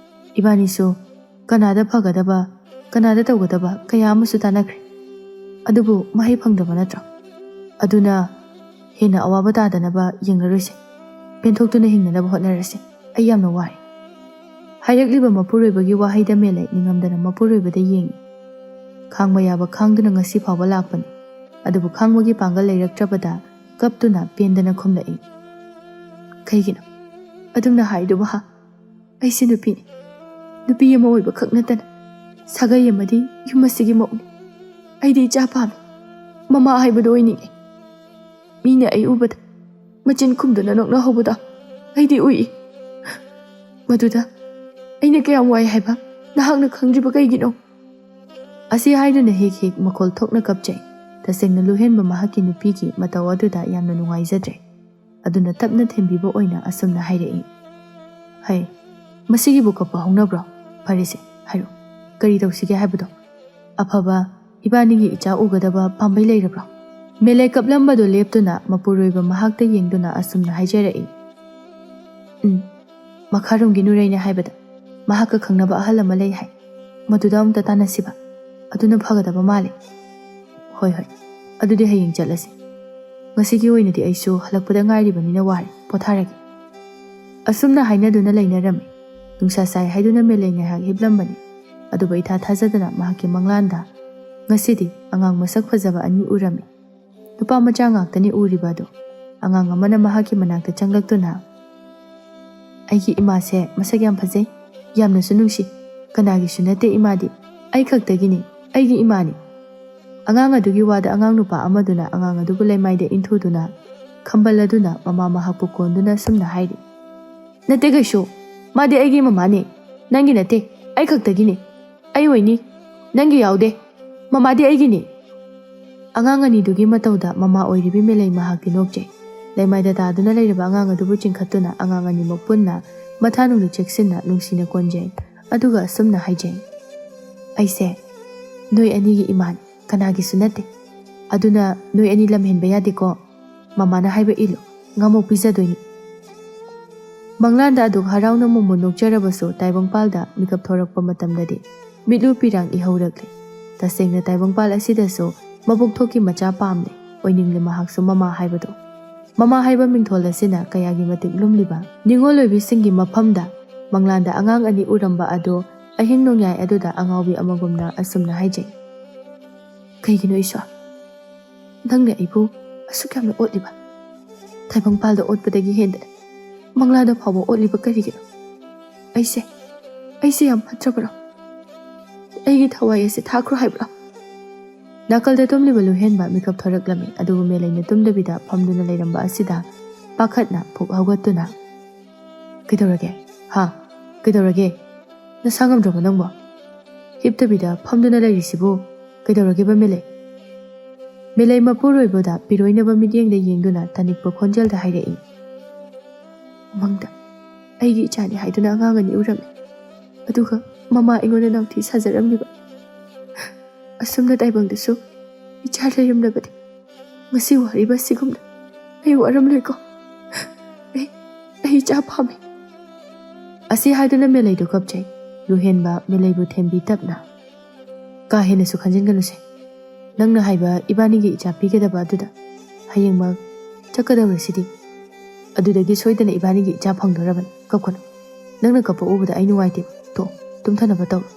ꯏꯕꯥꯅꯤꯁꯨ ꯀꯅꯥꯗ ꯐꯒꯗꯕ, ꯀꯅꯥꯗ ꯇꯧꯒꯗꯕ ꯀꯌꯥ ꯑꯃꯁꯨ ꯇꯥꯟꯅꯈ꯭ꯔꯦ꯫ ꯑꯗꯨꯕꯨ ꯃꯍꯩ ꯐꯪꯗꯕ ꯅꯠꯇ꯭ꯔꯣ? ꯑꯗꯨꯅ ꯍꯦꯟꯅ ꯑꯋꯥꯕ ꯇꯥꯗꯅꯕ ꯌꯦꯡꯂꯔꯣꯏꯁꯦ꯫ ꯄꯦꯟꯊꯣꯛꯇꯨꯅ ꯍꯤꯡꯅꯅꯕ ꯍꯣꯠꯅꯔꯁꯦ꯫ ꯑꯩ ꯌꯥꯝꯅ ꯋꯥꯔꯦ꯫ ꯍꯥꯏꯔꯛꯂꯤꯕ ꯃꯄꯨꯔꯣꯏꯕꯒꯤ ꯋꯥꯍꯩꯗ ꯃꯦꯂꯩ ꯅꯤꯡꯉꯝꯗꯅ ꯃꯄꯨꯔꯣꯏꯕꯗ ꯌꯦꯡꯉꯤ꯫ ꯈꯥꯡꯕ ꯌꯥꯕ ꯈꯥꯡꯗꯨꯅ ꯉꯁꯤ ꯐꯥꯎꯕ ꯂꯥꯛꯄꯅꯤ꯫ ꯑꯗꯨꯕꯨ ꯈꯥꯡꯕꯒꯤ ꯄꯥꯡꯒꯜ ꯂꯩꯔꯛꯇ꯭ꯔꯕꯗ ꯀꯞꯇꯨꯅ ꯄꯦꯟꯗꯅ ꯈꯨꯝꯂꯛꯏ꯫ "ꯀꯩꯒꯤꯅꯣ ꯑꯗꯨꯝꯅ ꯍꯥꯏꯗꯨꯕꯨ ꯍꯥ? ꯑꯩꯁꯦ ꯅꯨꯄꯤꯅꯤ꯫ ꯅꯨꯄꯤ ꯑꯃ ꯑꯣꯏꯕ ꯈꯛ ꯅꯠꯇꯅ ꯁꯥꯒꯩ ꯑꯃꯗꯤ ꯌꯨꯝ ꯑꯁꯤꯒꯤ ꯃꯧꯅꯤ꯫ ꯑꯩꯗꯤ ꯏꯆꯥ ꯄꯥꯝꯃꯤ꯫ ꯃꯃꯥ ꯍꯥꯏꯕꯗꯨ ꯑꯣꯏꯅꯤꯡꯉꯤ꯫ ꯃꯤꯅ ꯑꯩ ꯎꯕꯗ ꯃꯆꯤꯟ ꯈꯨꯝꯗꯨꯅ ꯅꯣꯛꯅꯍꯧꯕꯗꯣ ꯑꯩꯗꯤ ꯎꯏ꯫ ꯃꯗꯨꯗ ꯑꯩꯅ ꯀꯌꯥꯝ ꯋꯥꯏ ꯍꯥꯏꯕ ꯅꯍꯥꯛꯅ ꯈꯪꯗ꯭ꯔꯤꯕ ꯀꯩꯒꯤꯅꯣ?" ꯑꯁꯤ ꯍꯥꯏꯗꯨꯅ ꯍꯦꯛ ꯍꯦꯛ ꯃꯈꯣꯜ ꯊꯣꯛꯅ ꯀꯞꯆꯩ꯫ ꯇꯁꯦꯡꯅ ꯂꯨꯍꯦꯟꯕ ꯃꯍꯥꯛꯀꯤ ꯅꯨꯄꯤꯒꯤ ꯃꯇꯧ ꯑꯗꯨꯗ ꯌꯥꯝꯅ ꯅꯨꯡꯉꯥꯏꯖꯗ꯭ꯔꯦ꯫ ꯑꯗꯨꯅ ꯇꯞꯅ ꯊꯦꯝꯕꯤꯕ ꯑꯣꯏꯅ ꯑꯁꯨꯝꯅ ꯍꯥꯏꯔꯛꯏ, "ꯍꯩ, ꯃꯁꯤꯒꯤꯕꯨ ꯀꯞꯄ ꯍꯧꯅꯕ꯭ꯔꯣ? ꯐꯔꯦꯁꯦ, ꯍꯥꯏꯔꯣ, ꯀꯔꯤ ꯇꯧꯁꯤꯒꯦ ꯍꯥꯏꯕꯗꯣ? ꯑꯐꯕ ꯏꯕꯥꯅꯤꯒꯤ ꯏꯆꯥ ꯎꯒꯗꯕ ꯄꯥꯝꯕꯩ ꯂꯩꯔꯕ꯭ꯔꯣ?" ꯃꯦꯂꯩ ꯀꯞꯂꯝꯕꯗꯨ ꯂꯦꯞꯇꯨꯅ ꯃꯄꯨꯔꯣꯏꯕ ꯃꯍꯥꯛꯇ ꯌꯦꯡꯗꯨꯅ ꯑꯁꯨꯝꯅ ꯍꯥꯏꯖꯔꯛꯏ, "ꯎꯝ, ꯃꯈꯥꯔꯣꯝꯒꯤ ꯅꯨꯔꯩꯅꯦ ꯍꯥꯏꯕꯗ ꯃꯍꯥꯛꯀ ꯈꯪꯅꯕ ꯑꯍꯜ ꯑꯃ ꯂꯩ ꯍꯥꯏ꯫ ꯃꯗꯨꯗ ꯑꯃꯨꯛꯇ ꯇꯥꯟꯅꯁꯤꯕ꯫ ꯑꯗꯨꯅ ꯐꯒꯗꯕ ꯃꯥꯜꯂꯦ꯫ ꯍꯣꯏ, ꯍꯣꯏ, ꯑꯗꯨꯗꯤ ꯍꯌꯦꯡ ꯆꯠꯂꯁꯤ꯫ ꯉꯁꯤꯒꯤ ꯑꯣꯏꯅꯗꯤ ꯑꯩꯁꯨ ꯍꯜꯂꯛꯄꯗ ꯉꯥꯏꯔꯤꯕꯅꯤꯅ ꯋꯥꯔꯦ, ꯄꯣꯊꯥꯔꯒꯦ꯫" ꯑꯁꯨꯝꯅ ꯍꯥꯏꯅꯗꯨꯅ ꯂꯩꯅꯔꯝꯃꯤ꯫ ꯅꯨꯡꯁꯥ ꯁꯥꯏ ꯍꯥꯏꯗꯨꯅ ꯃꯦꯂꯩ ꯉꯥꯏꯍꯥꯛ ꯍꯤꯞꯂꯝꯕꯅꯤ꯫ ꯑꯗꯨꯕꯨ ꯏꯊꯥ ꯊꯥꯖꯗꯅ ꯃꯍꯥꯛꯀꯤ ꯃꯪꯂꯥꯟꯗ ꯉꯁꯤꯗꯤ ꯑꯉꯥꯡ ꯃꯁꯛ ꯐꯖꯕ ꯑꯅꯤ ꯎꯔꯝꯃꯤ꯫ ꯅꯨꯄꯥ ꯃꯆꯥ ꯉꯥꯛꯇꯅꯤ ꯎꯔꯤꯕ ꯑꯗꯨ꯫ ꯑꯉꯥꯡ ꯑꯃꯅ ꯃꯍꯥꯛꯀꯤ ꯃꯅꯥꯛꯇ ꯆꯪꯂꯛꯇꯨꯅ, "ꯑꯩꯒꯤ ꯏꯃꯥꯁꯦ ꯃꯁꯛ ꯌꯥꯝ ꯐꯖꯩ, ꯌꯥꯝꯅꯁꯨ ꯅꯨꯡꯁꯤ꯫ ꯀꯅꯥꯒꯤꯁꯨ ꯅꯠꯇꯦ ꯏꯃꯥꯗꯤ, ꯑꯩ ꯈꯛꯇꯒꯤꯅꯤ, ꯑꯩꯒꯤ ꯏꯃꯥꯅꯤ꯫" ꯑꯉꯥꯡ ꯑꯗꯨꯒꯤ ꯋꯥꯗ ꯑꯉꯥꯡ ꯅꯨꯄꯥ ꯑꯃꯗꯨꯅ ꯑꯉꯥꯡ ꯑꯗꯨꯕꯨ ꯂꯩꯃꯥꯏꯗ ꯏꯟꯊꯨꯗꯨꯅ, ꯈꯝꯕꯜ ꯑꯗꯨꯅ ꯃꯃꯥ ꯃꯍꯥꯛꯄꯨ ꯀꯣꯟꯗꯨꯅ ꯁꯨꯝꯅ ꯍꯥꯏꯔꯤ, "ꯅꯠꯇꯦ ꯀꯩꯁꯨ, ꯃꯥꯗꯤ ꯑꯩꯒꯤ ꯃꯃꯥꯅꯤ, ꯅꯪꯒꯤ ꯅꯠꯇꯦ, ꯑꯩ ꯈꯛꯇꯒꯤꯅꯤ꯫ ꯑꯩ ꯑꯣꯏꯅꯤ, ꯅꯪꯒꯤ ꯌꯥꯎꯗꯦ꯫ ꯃꯃꯥꯗꯤ ꯑꯩꯒꯤꯅꯤ꯫" ꯑꯉꯥꯡ ꯑꯅꯤꯗꯨꯒꯤ ꯃꯇꯧꯗ ꯃꯃꯥ ꯑꯣꯏꯔꯤꯕꯤ ꯃꯦꯂꯩ ꯃꯍꯥꯛꯇꯤ ꯅꯣꯛꯆꯩ꯫ ꯂꯩꯃꯥꯏꯗ ꯇꯥꯗꯨꯅ ꯂꯩꯔꯕ ꯑꯉꯥꯡ ꯑꯗꯨꯕꯨ ꯆꯤꯡꯈꯠꯇꯨꯅ ꯑꯉꯥꯡ ꯑꯅꯤꯃꯛ ꯄꯨꯟꯅ ꯃꯊꯥꯅꯨꯡꯗ ꯆꯦꯛꯁꯤꯟꯅ ꯅꯨꯡꯁꯤꯅ ꯀꯣꯟꯖꯩ, ꯑꯗꯨꯒ ꯑꯁꯨꯝꯅ ꯍꯥꯏꯖꯩ, "ꯑꯩꯁꯦ ꯅꯣꯏ ꯑꯅꯤꯒꯤ ꯏꯃꯥꯅꯤ, ꯀꯅꯥꯒꯤꯁꯨ ꯅꯠꯇꯦ꯫ ꯑꯗꯨꯅ ꯅꯣꯏ ꯑꯅꯤ ꯂꯝꯍꯦꯟꯕ ꯌꯥꯗꯦꯀꯣ꯫ ꯃꯃꯥꯅ ꯍꯥꯏꯕ ꯏꯜꯂꯨ, ꯉꯥꯃꯣꯛ ꯄꯤꯖꯗꯣꯏꯅꯤ꯫" ꯃꯪꯂꯥꯟꯗ ꯑꯗꯨꯛ ꯍꯔꯥꯎꯅ ꯃꯣꯃꯣꯟ ꯅꯣꯛꯆꯔꯕꯁꯨ ꯇꯥꯏꯕꯪꯄꯥꯜꯗ ꯃꯤꯀꯞ ꯊꯣꯔꯛꯄ ꯃꯇꯝꯗꯗꯤ ꯃꯤꯠꯂꯨ ꯄꯤꯔꯥꯡ ꯏꯍꯧꯔꯛꯂꯦ꯫ ꯇꯁꯦꯡꯅ ꯇꯥꯏꯕꯪꯄꯥꯜ ꯑꯁꯤꯗꯁꯨ ꯃꯕꯨꯛ ꯊꯣꯛꯀꯤ ꯃꯆꯥ ꯄꯥꯝꯂꯦ, ꯑꯣꯏꯅꯤꯡꯂꯦ ꯃꯍꯥꯛꯁꯨ ꯃꯃꯥ ꯍꯥꯏꯕꯗꯣ꯫ ꯃꯃꯥ ꯍꯥꯏꯕ ꯃꯤꯡꯊꯣꯜ ꯑꯁꯤꯅ ꯀꯌꯥꯒꯤ ꯃꯇꯤꯛ ꯂꯨꯝꯂꯤꯕ ꯅꯤꯉꯣꯜ ꯑꯣꯏꯕꯤꯁꯤꯡꯒꯤ ꯃꯐꯝꯗ ꯃꯪꯂꯥꯟꯗ ꯑꯉꯥꯡ ꯑꯅꯤ ꯎꯔꯝꯕ ꯑꯗꯣ ꯑꯍꯤꯡ ꯅꯣꯡꯌꯥꯏ ꯑꯗꯨꯗ ꯑꯉꯥꯎꯕꯤ ꯑꯃꯒꯨꯝꯅ ꯑꯁꯨꯝꯅ ꯍꯥꯏꯖꯩ꯫ "ꯀꯩꯒꯤꯅꯣ ꯏꯁꯣꯔ? ꯅꯪꯅ ꯑꯩꯕꯨ ꯑꯁꯨꯛ ꯌꯥꯝꯅ ꯑꯣꯠꯂꯤꯕ? ꯇꯥꯏꯕꯪꯄꯥꯜꯗ ꯑꯣꯠꯄꯗꯒꯤ ꯍꯦꯟꯗꯅ ꯃꯪꯂꯥꯗ ꯐꯥꯎꯕ ꯑꯣꯠꯂꯤꯕ ꯀꯔꯤꯒꯤꯅꯣ? ꯑꯩꯁꯦ, ꯑꯩꯁꯦ ꯌꯥꯝ ꯐꯠꯇ꯭ꯔꯕ꯭ꯔꯣ? ꯑꯩꯒꯤ ꯊꯋꯥꯏ ꯑꯁꯦ ꯊꯥꯈ꯭ꯔꯣ ꯍꯥꯏꯕ꯭ꯔꯣ?" ꯅꯥꯀꯜꯗ ꯇꯨꯝꯂꯤꯕ ꯂꯨꯍꯦꯟꯕ ꯃꯤꯀꯞ ꯊꯣꯔꯛꯂꯝꯃꯤ, ꯑꯗꯨꯕꯨ ꯃꯦꯂꯩꯅ ꯇꯨꯝꯗꯕꯤꯗ ꯐꯝꯗꯨꯅ ꯂꯩꯔꯝꯕ ꯑꯁꯤꯗ ꯄꯥꯈꯠꯅ ꯐꯨꯛ ꯍꯧꯒꯠꯇꯨꯅ, "ꯀꯩꯗꯧꯔꯒꯦ? ꯍꯥ? ꯀꯩꯗꯧꯔꯒꯦ? ꯅꯁꯥ ꯉꯝꯗ꯭ꯔꯕꯣ ꯅꯪꯕꯣ? ꯍꯤꯞꯇꯕꯤꯗ ꯐꯝꯗꯨꯅ ꯂꯩꯔꯤꯁꯤꯕꯨ ꯀꯩꯗꯧꯔꯒꯦꯕ ꯃꯦꯂꯩ?" ꯃꯦꯂꯩ ꯃꯄꯨꯔꯣꯏꯕꯗ ꯄꯤꯔꯣꯏꯅꯕ ꯃꯤꯠꯌꯦꯡꯗ ꯌꯦꯡꯗꯨꯅ ꯇꯥꯅꯤꯛꯄ ꯈꯣꯟꯖꯦꯜꯗ ꯍꯥꯏꯔꯛꯏ, "ꯃꯪꯗ ꯑꯩꯒꯤ ꯏꯆꯥꯅꯤ ꯍꯥꯏꯗꯨꯅ ꯑꯉꯥꯡ ꯑꯅꯤ ꯎꯔꯝꯃꯤ꯫ ꯑꯗꯨꯒ ꯃꯃꯥ ꯑꯩꯉꯣꯟꯗ ꯅꯥꯎꯊꯤ ꯁꯥꯖꯔꯝꯂꯤꯕ꯫ ꯑꯁꯨꯝꯅ ꯇꯥꯏꯕꯪꯗꯁꯨ ꯏꯆꯥ ꯂꯩꯔꯝꯂꯕꯗꯤ ꯉꯁꯤ ꯋꯥꯔꯤꯕ ꯑꯁꯤꯒꯨꯝꯅ ꯑꯩ ꯋꯥꯔꯝꯂꯣꯏꯀꯣ꯫ ꯑꯩ, ꯑꯩ ꯏꯆꯥ ꯄꯥꯝꯃꯤ꯫" ꯑꯁꯤ ꯍꯥꯏꯗꯨꯅ ꯃꯦꯂꯩꯗꯨ ꯀꯞꯆꯩ꯫ ꯂꯨꯍꯦꯟꯕ ꯃꯦꯂꯩꯕꯨ ꯊꯦꯝꯕꯤ ꯇꯞꯅ, "ꯀꯥ ꯍꯦꯟꯅꯁꯨ ꯈꯟꯖꯤꯟꯒꯅꯨꯁꯦ꯫ ꯅꯪꯅ ꯍꯥꯏꯕ ꯏꯕꯥꯅꯤꯒꯤ ꯏꯆꯥ ꯄꯤꯒꯗꯕ ꯑꯗꯨꯗ ꯍꯌꯦꯡꯃꯛ ꯆꯠꯀꯗꯧꯔꯁꯤꯗꯤ꯫ ꯑꯗꯨꯗꯒꯤ ꯁꯣꯏꯗꯅ ꯏꯕꯥꯅꯤꯒꯤ ꯏꯆꯥ ꯐꯪꯗꯣꯔꯕꯅꯤ꯫ ꯀꯞꯀꯅꯨ꯫ ꯅꯪꯅ ꯀꯞꯄ ꯎꯕꯗ ꯑꯩ ꯅꯨꯡꯉꯥꯏꯇꯦ꯫ ꯊꯣꯛ, ꯇꯨꯝꯊꯅꯕ ꯇꯧꯔꯣ꯫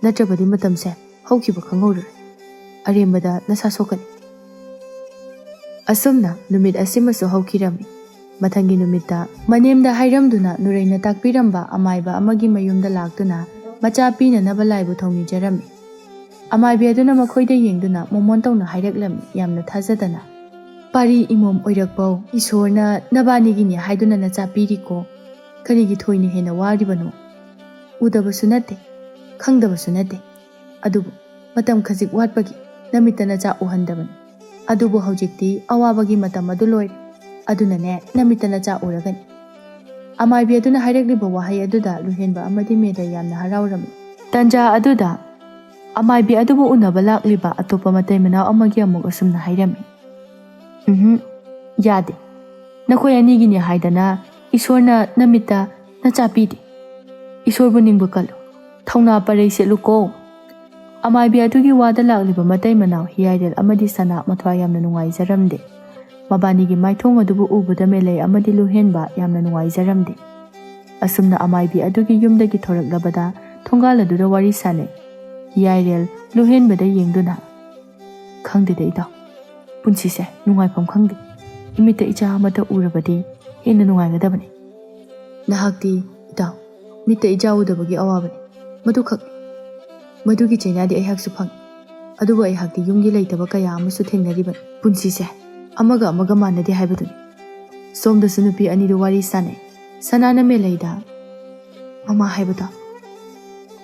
ꯅꯠꯇ꯭ꯔꯕꯗꯤ ꯃꯇꯝꯁꯦ ꯍꯧꯈꯤꯕ ꯈꯪꯍꯧꯔꯔꯣꯏ꯫ ꯑꯔꯦꯝꯕꯗ ꯅꯁꯥ ꯁꯣꯛꯀꯅꯤ꯫" ꯑꯁꯨꯝꯅ ꯅꯨꯃꯤꯠ ꯑꯁꯤꯃꯁꯨ ꯍꯧꯈꯤꯔꯝꯃꯤ꯫ ꯃꯊꯪꯒꯤ ꯅꯨꯃꯤꯠꯇ ꯃꯅꯦꯝꯗ ꯍꯥꯏꯔꯝꯗꯨꯅ ꯅꯨꯔꯩꯅ ꯇꯥꯛꯄꯤꯔꯝꯕ ꯑꯃꯥꯏꯕ ꯑꯃꯒꯤ ꯃꯌꯨꯝꯗ ꯂꯥꯛꯇꯨꯅ ꯃꯆꯥ ꯄꯤꯅꯅꯕ ꯂꯥꯏꯕꯨ ꯊꯧꯅꯤꯖꯔꯝꯃꯤ꯫ ꯑꯃꯥꯏꯕꯤ ꯑꯗꯨꯅ ꯃꯈꯣꯏꯗ ꯌꯦꯡꯗꯨꯅ ꯃꯣꯃꯣꯟ ꯇꯧꯅ ꯍꯥꯏꯔꯛꯂꯝꯃꯤ, ꯌꯥꯝꯅ ꯊꯥꯖꯗꯅ, "ꯄꯥꯔꯤ ꯏꯃꯣꯝ ꯑꯣꯏꯔꯛꯄꯧ, ꯏꯁꯣꯔꯅ ꯅꯕꯥꯅꯤꯒꯤꯅꯤ ꯍꯥꯏꯗꯨꯅ ꯅꯆꯥ ꯄꯤꯔꯤꯀꯣ꯫ ꯀꯔꯤꯒꯤ ꯊꯣꯏꯅ ꯍꯦꯟꯅ ꯋꯥꯔꯤꯕꯅꯣ? ꯎꯗꯕꯁꯨ ꯅꯠꯇꯦ, ꯈꯪꯗꯕꯁꯨ ꯅꯠꯇꯦ꯫ ꯑꯗꯨꯕꯨ ꯃꯇꯝ ꯈꯖꯤꯛ ꯋꯥꯠꯄꯒꯤ ꯅꯃꯤꯠꯇ ꯅꯆꯥ ꯎꯍꯟꯗꯕꯅꯤ꯫ ꯑꯗꯨꯕꯨ ꯍꯧꯖꯤꯛꯇꯤ ꯑꯋꯥꯕꯒꯤ ꯃꯇꯝ ꯑꯗꯨ ꯂꯣꯏꯔꯦ꯫ ꯑꯗꯨꯅꯅꯦ, ꯅꯃꯤꯠꯇ ꯅꯆꯥ ꯎꯔꯒꯅꯤ꯫" ꯑꯃꯥꯏꯕꯤ ꯑꯗꯨꯅ ꯍꯥꯏꯔꯛꯂꯤꯕ ꯋꯥꯍꯩ ꯑꯗꯨꯗ ꯂꯨꯍꯦꯟꯕ ꯑꯃꯗꯤ ꯃꯦꯂꯩ ꯌꯥꯝꯅ ꯍꯔꯥꯎꯔꯝꯃꯤ꯫ ꯇꯟꯖꯥ ꯑꯗꯨꯗ ꯑꯃꯥꯏꯕꯤ ꯑꯗꯨꯕꯨ ꯎꯅꯕ ꯂꯥꯛꯂꯤꯕ ꯑꯇꯣꯞꯄ ꯃꯇꯩ ꯃꯅꯥꯎ ꯑꯃꯒꯤ ꯑꯃꯨꯛ ꯑꯁꯨꯝꯅ ꯍꯥꯏꯔꯝꯃꯤ, "ꯎꯝꯍꯨꯝ, ꯌꯥꯗꯦ꯫ ꯅꯈꯣꯏ ꯑꯅꯤꯒꯤꯅꯤ ꯍꯥꯏꯗꯅ ꯏꯁꯣꯔꯅ ꯅꯃꯤꯠꯇ ꯅꯆꯥ ꯄꯤꯗꯦ꯫ ꯏꯁꯣꯔꯕꯨ ꯅꯤꯡꯕ ꯀꯜꯂꯨ꯫ ꯊꯧꯅꯥ ꯄꯔꯩ ꯁꯦꯠꯂꯨꯀꯣ꯫" ꯑꯃꯥꯏꯕꯤ ꯑꯗꯨꯒꯤ ꯋꯥꯗ ꯂꯥꯛꯂꯤꯕ ꯃꯇꯩ ꯃꯅꯥꯎ ꯍꯤꯌꯥꯏꯔꯦꯜ ꯑꯃꯗꯤ ꯁꯅꯥ ꯃꯊ꯭ꯋꯥꯏ ꯌꯥꯝꯅ ꯅꯨꯡꯉꯥꯏꯖꯔꯝꯗꯦ꯫ ꯃꯕꯥꯅꯤꯒꯤ ꯃꯥꯏꯊꯣꯡ ꯑꯗꯨꯕꯨ ꯎꯕꯗ ꯃꯦꯂꯩ ꯑꯃꯗꯤ ꯂꯨꯍꯦꯟꯕ ꯌꯥꯝꯅ ꯅꯨꯡꯉꯥꯏꯖꯔꯝꯗꯦ꯫ ꯑꯁꯨꯝꯅ ꯑꯃꯥꯏꯕꯤ ꯑꯗꯨꯒꯤ ꯌꯨꯝꯗꯒꯤ ꯊꯣꯔꯛꯂꯕꯗ ꯊꯣꯡꯒꯥꯜ ꯑꯗꯨꯗ ꯋꯥꯔꯤ ꯁꯥꯅꯩ꯫ ꯍꯤꯌꯥꯏꯔꯦꯜ ꯂꯨꯍꯦꯟꯕꯗ ꯌꯦꯡꯗꯨꯅ, "ꯈꯪꯗꯦꯗ ꯏꯇꯥꯎ, ꯄꯨꯟꯁꯤꯁꯦ ꯅꯨꯡꯉꯥꯏꯐꯝ ꯈꯪꯗꯦ꯫ ꯏꯃꯤꯠꯇ ꯏꯆꯥ ꯑꯃꯠꯇ ꯎꯔꯕꯗꯤ ꯍꯦꯟꯅ ꯅꯨꯡꯉꯥꯏꯒꯗꯕꯅꯤ꯫ ꯅꯍꯥꯛꯇꯤ ꯏꯇꯥꯎ, ꯃꯤꯠꯇ ꯏꯆꯥ ꯎꯗꯕꯒꯤ ꯑꯋꯥꯕꯅꯤ, ꯃꯗꯨꯈꯛꯅꯤ꯫ ꯃꯗꯨꯒꯤ ꯆꯩꯅꯥꯗꯤ ꯑꯩꯍꯥꯛꯁꯨ ꯐꯪꯏ꯫ ꯑꯗꯨꯕꯨ ꯑꯩꯍꯥꯛꯇꯤ ꯌꯨꯝꯒꯤ ꯂꯩꯇꯕ ꯀꯌꯥ ꯑꯃꯁꯨ ꯊꯦꯡꯅꯔꯤꯕꯅꯤ꯫ ꯄꯨꯟꯁꯤꯁꯦ ꯑꯃꯒ ꯑꯃꯒ ꯃꯥꯟꯅꯗꯦ ꯍꯥꯏꯕꯗꯨꯅꯤ꯫" ꯁꯣꯝꯗꯁꯨ ꯅꯨꯄꯤ ꯑꯅꯤꯗꯨ ꯋꯥꯔꯤ ꯁꯥꯅꯩ꯫ ꯁꯅꯥꯅ ꯃꯦꯂꯩꯗ, "ꯃꯃꯥ ꯍꯥꯏꯕꯗꯣ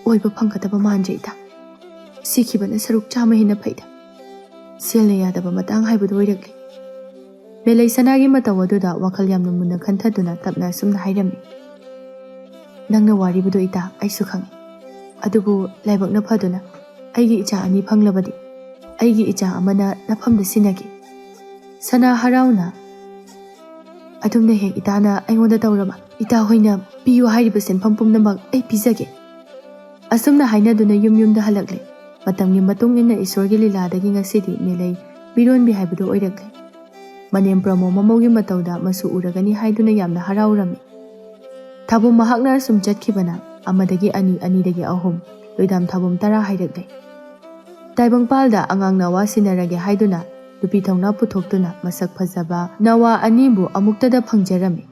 ꯑꯣꯏꯕ ꯐꯪꯒꯗꯕ ꯃꯥꯟꯗ꯭ꯔꯦ ꯏꯇꯥ꯫ ꯁꯤꯈꯤꯕꯅ ꯁꯔꯨꯛ ꯆꯥꯝꯃ ꯍꯦꯟꯅ ꯐꯩꯗ꯫ ꯁꯦꯜꯅ ꯌꯥꯗꯕ ꯃꯇꯥꯡ ꯍꯥꯏꯕꯗꯨ ꯑꯣꯏꯔꯛꯂꯦ꯫" ꯃꯦꯂꯩ ꯁꯅꯥꯒꯤ ꯃꯇꯧ ꯑꯗꯨꯗ ꯋꯥꯈꯜ ꯌꯥꯝꯅ ꯃꯨꯟꯅ ꯈꯟꯊꯗꯨꯅ ꯇꯞꯅ ꯑꯁꯨꯝꯅ ꯍꯥꯏꯔꯝꯃꯤ, "ꯅꯪꯅ ꯋꯥꯔꯤꯕꯗꯨ ꯏꯇꯥ ꯑꯩꯁꯨ ꯈꯪꯏ꯫ ꯑꯗꯨꯕꯨ ꯂꯥꯏꯕꯛꯅ ꯐꯗꯨꯅ ꯑꯩꯒꯤ ꯏꯆꯥ ꯑꯅꯤ ꯐꯪꯂꯕꯗꯤ ꯑꯩꯒꯤ ꯏꯆꯥ ꯑꯃꯅ ꯅꯐꯝꯗ ꯁꯤꯟꯅꯒꯦ꯫" ꯁꯅꯥ ꯍꯔꯥꯎꯅ, "ꯑꯗꯨꯝꯅ ꯍꯦꯛ ꯏꯇꯥꯅ ꯑꯩꯉꯣꯟꯗ ꯇꯧꯔꯕ? ꯏꯇꯥ ꯍꯣꯏꯅ ꯄꯤꯌꯨ ꯍꯥꯏꯔꯤꯕ ꯁꯦꯟꯐꯝ ꯄꯨꯝꯅꯃꯛ ꯑꯩ ꯄꯤꯖꯒꯦ꯫" ꯑꯁꯨꯝꯅ ꯍꯥꯏꯅꯗꯨꯅ ꯌꯨꯝ ꯌꯨꯝꯗ ꯍꯜꯂꯛꯂꯦ꯫ ꯃꯇꯝꯒꯤ ꯃꯇꯨꯡ ꯏꯟꯅ ꯏꯁꯣꯔꯒꯤ ꯂꯤꯂꯥꯗꯒꯤ ꯉꯁꯤꯗꯤ ꯃꯦꯂꯩ ꯃꯤꯔꯣꯟꯕꯤ ꯍꯥꯏꯕꯗꯨ ꯑꯣꯏꯔꯛꯂꯦ꯫ ꯃꯅꯦꯝ ꯄ꯭ꯔꯃꯣ ꯃꯃꯧꯒꯤ ꯃꯇꯧꯗ ꯃꯁꯨ ꯎꯔꯒꯅꯤ ꯍꯥꯏꯗꯨꯅ ꯌꯥꯝꯅ ꯍꯔꯥꯎꯔꯝꯃꯤ꯫ ꯊꯥꯕꯨꯝ ꯃꯍꯥꯛꯅ ꯑꯁꯨꯝ ꯆꯠꯈꯤꯕꯅ ꯑꯃꯗꯒꯤ ꯑꯅꯤ, ꯑꯅꯤꯗꯒꯤ ꯑꯍꯨꯝ, ꯂꯣꯏꯗꯥꯝ ꯊꯥꯕꯨꯝ ꯇꯔꯥ ꯍꯥꯏꯔꯛꯂꯦ꯫ ꯇꯥꯏꯕꯪꯄꯥꯜꯗ ꯑꯉꯥꯡ ꯅꯋꯥ ꯁꯤꯟꯅꯔꯒꯦ ꯍꯥꯏꯗꯨꯅ ꯅꯨꯄꯤ ꯊꯧꯅꯥ ꯄꯨꯊꯣꯛꯇꯨꯅ ꯃꯁꯛ ꯐꯖꯕ ꯅꯋꯥ ꯑꯅꯤꯕꯨ ꯑꯃꯨꯛꯇꯗ ꯐꯪꯖꯔꯝꯃꯤ꯫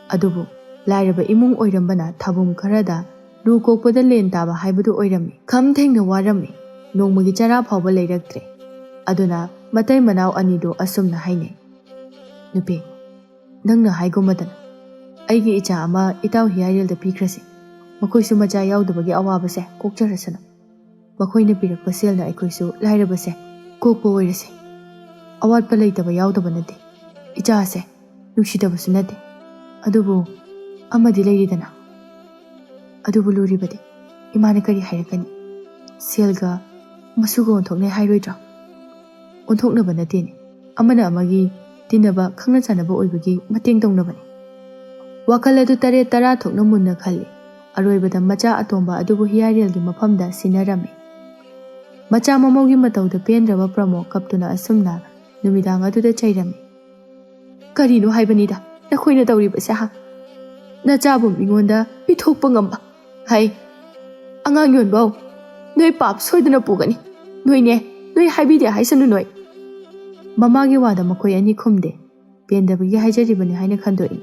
ꯑꯗꯨꯕꯨ ꯂꯥꯏꯔꯕ ꯏꯃꯨꯡ ꯑꯣꯏꯔꯝꯕꯅ ꯊꯥꯕꯨꯝ ꯈꯔꯗ ꯂꯨ ꯀꯣꯛꯄꯗ ꯂꯦꯟ ꯇꯥꯕ ꯍꯥꯏꯕꯗꯨ ꯑꯣꯏꯔꯝꯃꯤ꯫ ꯈꯝ ꯊꯦꯡꯅ ꯋꯥꯔꯝꯃꯤ꯫ ꯅꯣꯡꯃꯒꯤ ꯆꯔꯥ ꯐꯥꯎꯕ ꯂꯩꯔꯛꯇ꯭ꯔꯦ꯫ ꯑꯗꯨꯅ ꯃꯇꯩ ꯃꯅꯥꯎ ꯑꯅꯤꯗꯨ ꯑꯁꯨꯝꯅ ꯍꯥꯏꯅꯩ, "ꯅꯨꯄꯤ, ꯅꯪꯅ ꯍꯥꯏꯒꯨꯝꯃꯗꯅ ꯑꯩꯒꯤ ꯏꯆꯥ ꯑꯃ ꯏꯇꯥꯎ ꯍꯤꯌꯥꯏꯔꯦꯜꯗ ꯄꯤꯈ꯭ꯔꯁꯤ꯫ ꯃꯈꯣꯏꯁꯨ ꯃꯆꯥ ꯌꯥꯎꯗꯕꯒꯤ ꯑꯋꯥꯕꯁꯦ ꯀꯣꯛꯆꯔꯁꯅꯨ꯫ ꯃꯈꯣꯏꯅ ꯄꯤꯔꯛꯄ ꯁꯦꯜꯅ ꯑꯩꯈꯣꯏꯁꯨ ꯂꯥꯏꯔꯕꯁꯦ ꯀꯣꯛꯄ ꯑꯣꯏꯔꯁꯤ꯫ ꯑꯋꯥꯠꯄ ꯂꯩꯇꯕ ꯌꯥꯎꯗꯕ ꯅꯠꯇꯦ꯫ ꯏꯆꯥꯁꯦ ꯅꯨꯡꯁꯤꯗꯕꯁꯨ ꯅꯠꯇꯦ꯫ ꯑꯗꯨꯕꯨ ꯑꯃꯗꯤ ꯂꯩꯔꯤꯗꯅ꯫ ꯑꯗꯨꯕꯨ ꯂꯨꯔꯤꯕꯗꯤ ꯏꯃꯥꯅ ꯀꯔꯤ ꯍꯥꯏꯔꯛꯀꯅꯤ? ꯁꯦꯜꯒ ꯃꯁꯨꯒ ꯑꯣꯟꯊꯣꯛꯅꯩ ꯍꯥꯏꯔꯣꯏꯗ꯭ꯔꯣ? ꯑꯣꯟꯊꯣꯛꯅꯕ ꯅꯠꯇꯦꯅꯦ꯫ ꯑꯃꯅ ꯑꯃꯒꯤ ꯇꯤꯟꯅꯕ, ꯈꯪꯅ ꯆꯥꯟꯅꯕ ꯑꯣꯏꯕꯒꯤ ꯃꯇꯦꯡ ꯇꯧꯅꯕꯅꯤ꯫" ꯋꯥꯈꯜ ꯑꯗꯨ ꯇꯔꯦꯠ ꯇꯔꯥ ꯊꯣꯛꯅ ꯃꯨꯟꯅ ꯈꯜꯂꯤ꯫ ꯑꯔꯣꯏꯕꯗ ꯃꯆꯥ ꯑꯇꯣꯝꯕ ꯑꯗꯨꯕꯨ ꯍꯤꯌꯥꯏꯔꯦꯜꯒꯤ ꯃꯐꯝꯗ ꯁꯤꯟꯅꯔꯝꯃꯤ꯫ ꯃꯆꯥ ꯃꯃꯧꯒꯤ ꯃꯇꯧꯗ ꯄꯦꯟꯗ꯭ꯔꯕ ꯄ꯭ꯔꯃꯣ ꯀꯞꯇꯨꯅ ꯑꯁꯨꯝꯅ ꯅꯨꯃꯤꯗꯥꯡ ꯑꯗꯨꯗ ꯆꯩꯔꯝꯃꯤ꯫ "ꯀꯔꯤꯅꯣ ꯍꯥꯏꯕꯅꯤꯗ ꯅꯈꯣꯏꯅ ꯇꯧꯔꯤꯕꯁꯦ, ꯍꯥ? ꯅꯆꯥꯕꯨ ꯃꯤꯉꯣꯟꯗ ꯄꯤꯊꯣꯛꯄ ꯉꯝꯕ? ꯍꯩ, ꯑꯉꯥꯡ ꯌꯣꯟꯕꯧ, ꯅꯣꯏ ꯄꯥꯞ ꯁꯣꯏꯗꯅ ꯄꯨꯒꯅꯤ꯫ ꯅꯣꯏꯅꯦ, ꯅꯣꯏ ꯍꯥꯏꯕꯤꯗꯦ ꯍꯥꯏꯁꯅꯨ ꯅꯣꯏ꯫" ꯃꯃꯥꯒꯤ ꯋꯥꯗ ꯃꯈꯣꯏ ꯑꯅꯤ ꯈꯨꯝꯗꯦ꯫ ꯄꯦꯟꯗꯕꯒꯤ ꯍꯥꯏꯖꯔꯤꯕꯅꯤ ꯍꯥꯏꯅ ꯈꯟꯗꯣꯛꯏ꯫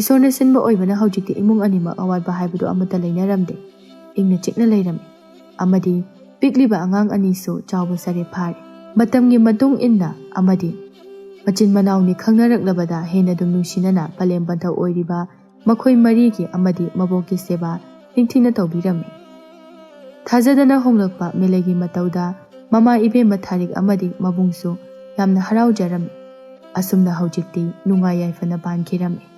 ꯏꯁꯣꯔꯅ ꯁꯤꯟꯕ ꯑꯣꯏꯕꯅ ꯍꯧꯖꯤꯛꯇꯤ ꯏꯃꯨꯡ ꯑꯅꯤꯃꯛ ꯑꯋꯥꯠꯄ ꯍꯥꯏꯕꯗꯨ ꯑꯃꯠꯇ ꯂꯩꯅꯔꯝꯗꯦ꯫ ꯏꯪꯅ ꯆꯤꯛꯅ ꯂꯩꯔꯝꯃꯤ꯫ ꯑꯃꯗꯤ ꯄꯤꯛꯂꯤꯕ ꯑꯉꯥꯡ ꯑꯅꯤꯁꯨ ꯆꯥꯎꯕ ꯁꯥꯔꯦ ꯐꯥꯔꯦ꯫ ꯃꯇꯝꯒꯤ ꯃꯇꯨꯡ ꯏꯟꯅ ꯑꯃꯗꯤ ꯃꯆꯤꯟ ꯃꯅꯥꯎꯅꯤ ꯈꯪꯅꯔꯛꯂꯕꯗ ꯍꯦꯟꯅ ꯑꯗꯨꯝ ꯅꯨꯡꯁꯤꯅꯅ ꯄꯂꯦꯝ ꯄꯟꯊꯧ ꯑꯣꯏꯔꯤꯕ ꯃꯈꯣꯏ ꯃꯔꯤꯒꯤ ꯑꯃꯗꯤ ꯃꯕꯣꯛꯀꯤ ꯁꯦꯕꯥ ꯅꯤꯡꯊꯤꯅ ꯇꯧꯕꯤꯔꯝꯃꯤ꯫ ꯊꯥꯖꯗꯅ ꯍꯣꯡꯂꯛꯄ ꯃꯦꯂꯩꯒꯤ ꯃꯇꯧꯗ ꯃꯃꯥ ꯏꯕꯦꯝꯃ ꯊꯥꯔꯤꯛ ꯑꯃꯗꯤ ꯃꯕꯨꯡꯁꯨ ꯌꯥꯝꯅ ꯍꯔꯥꯎꯖꯔꯝꯃꯤ꯫ ꯑꯁꯨꯝꯅ ꯍꯧꯖꯤꯛꯇꯤ ꯅꯨꯡꯉꯥꯏ ꯌꯥꯏꯐꯅ ꯄꯥꯟꯈꯤꯔꯝꯃꯤ꯫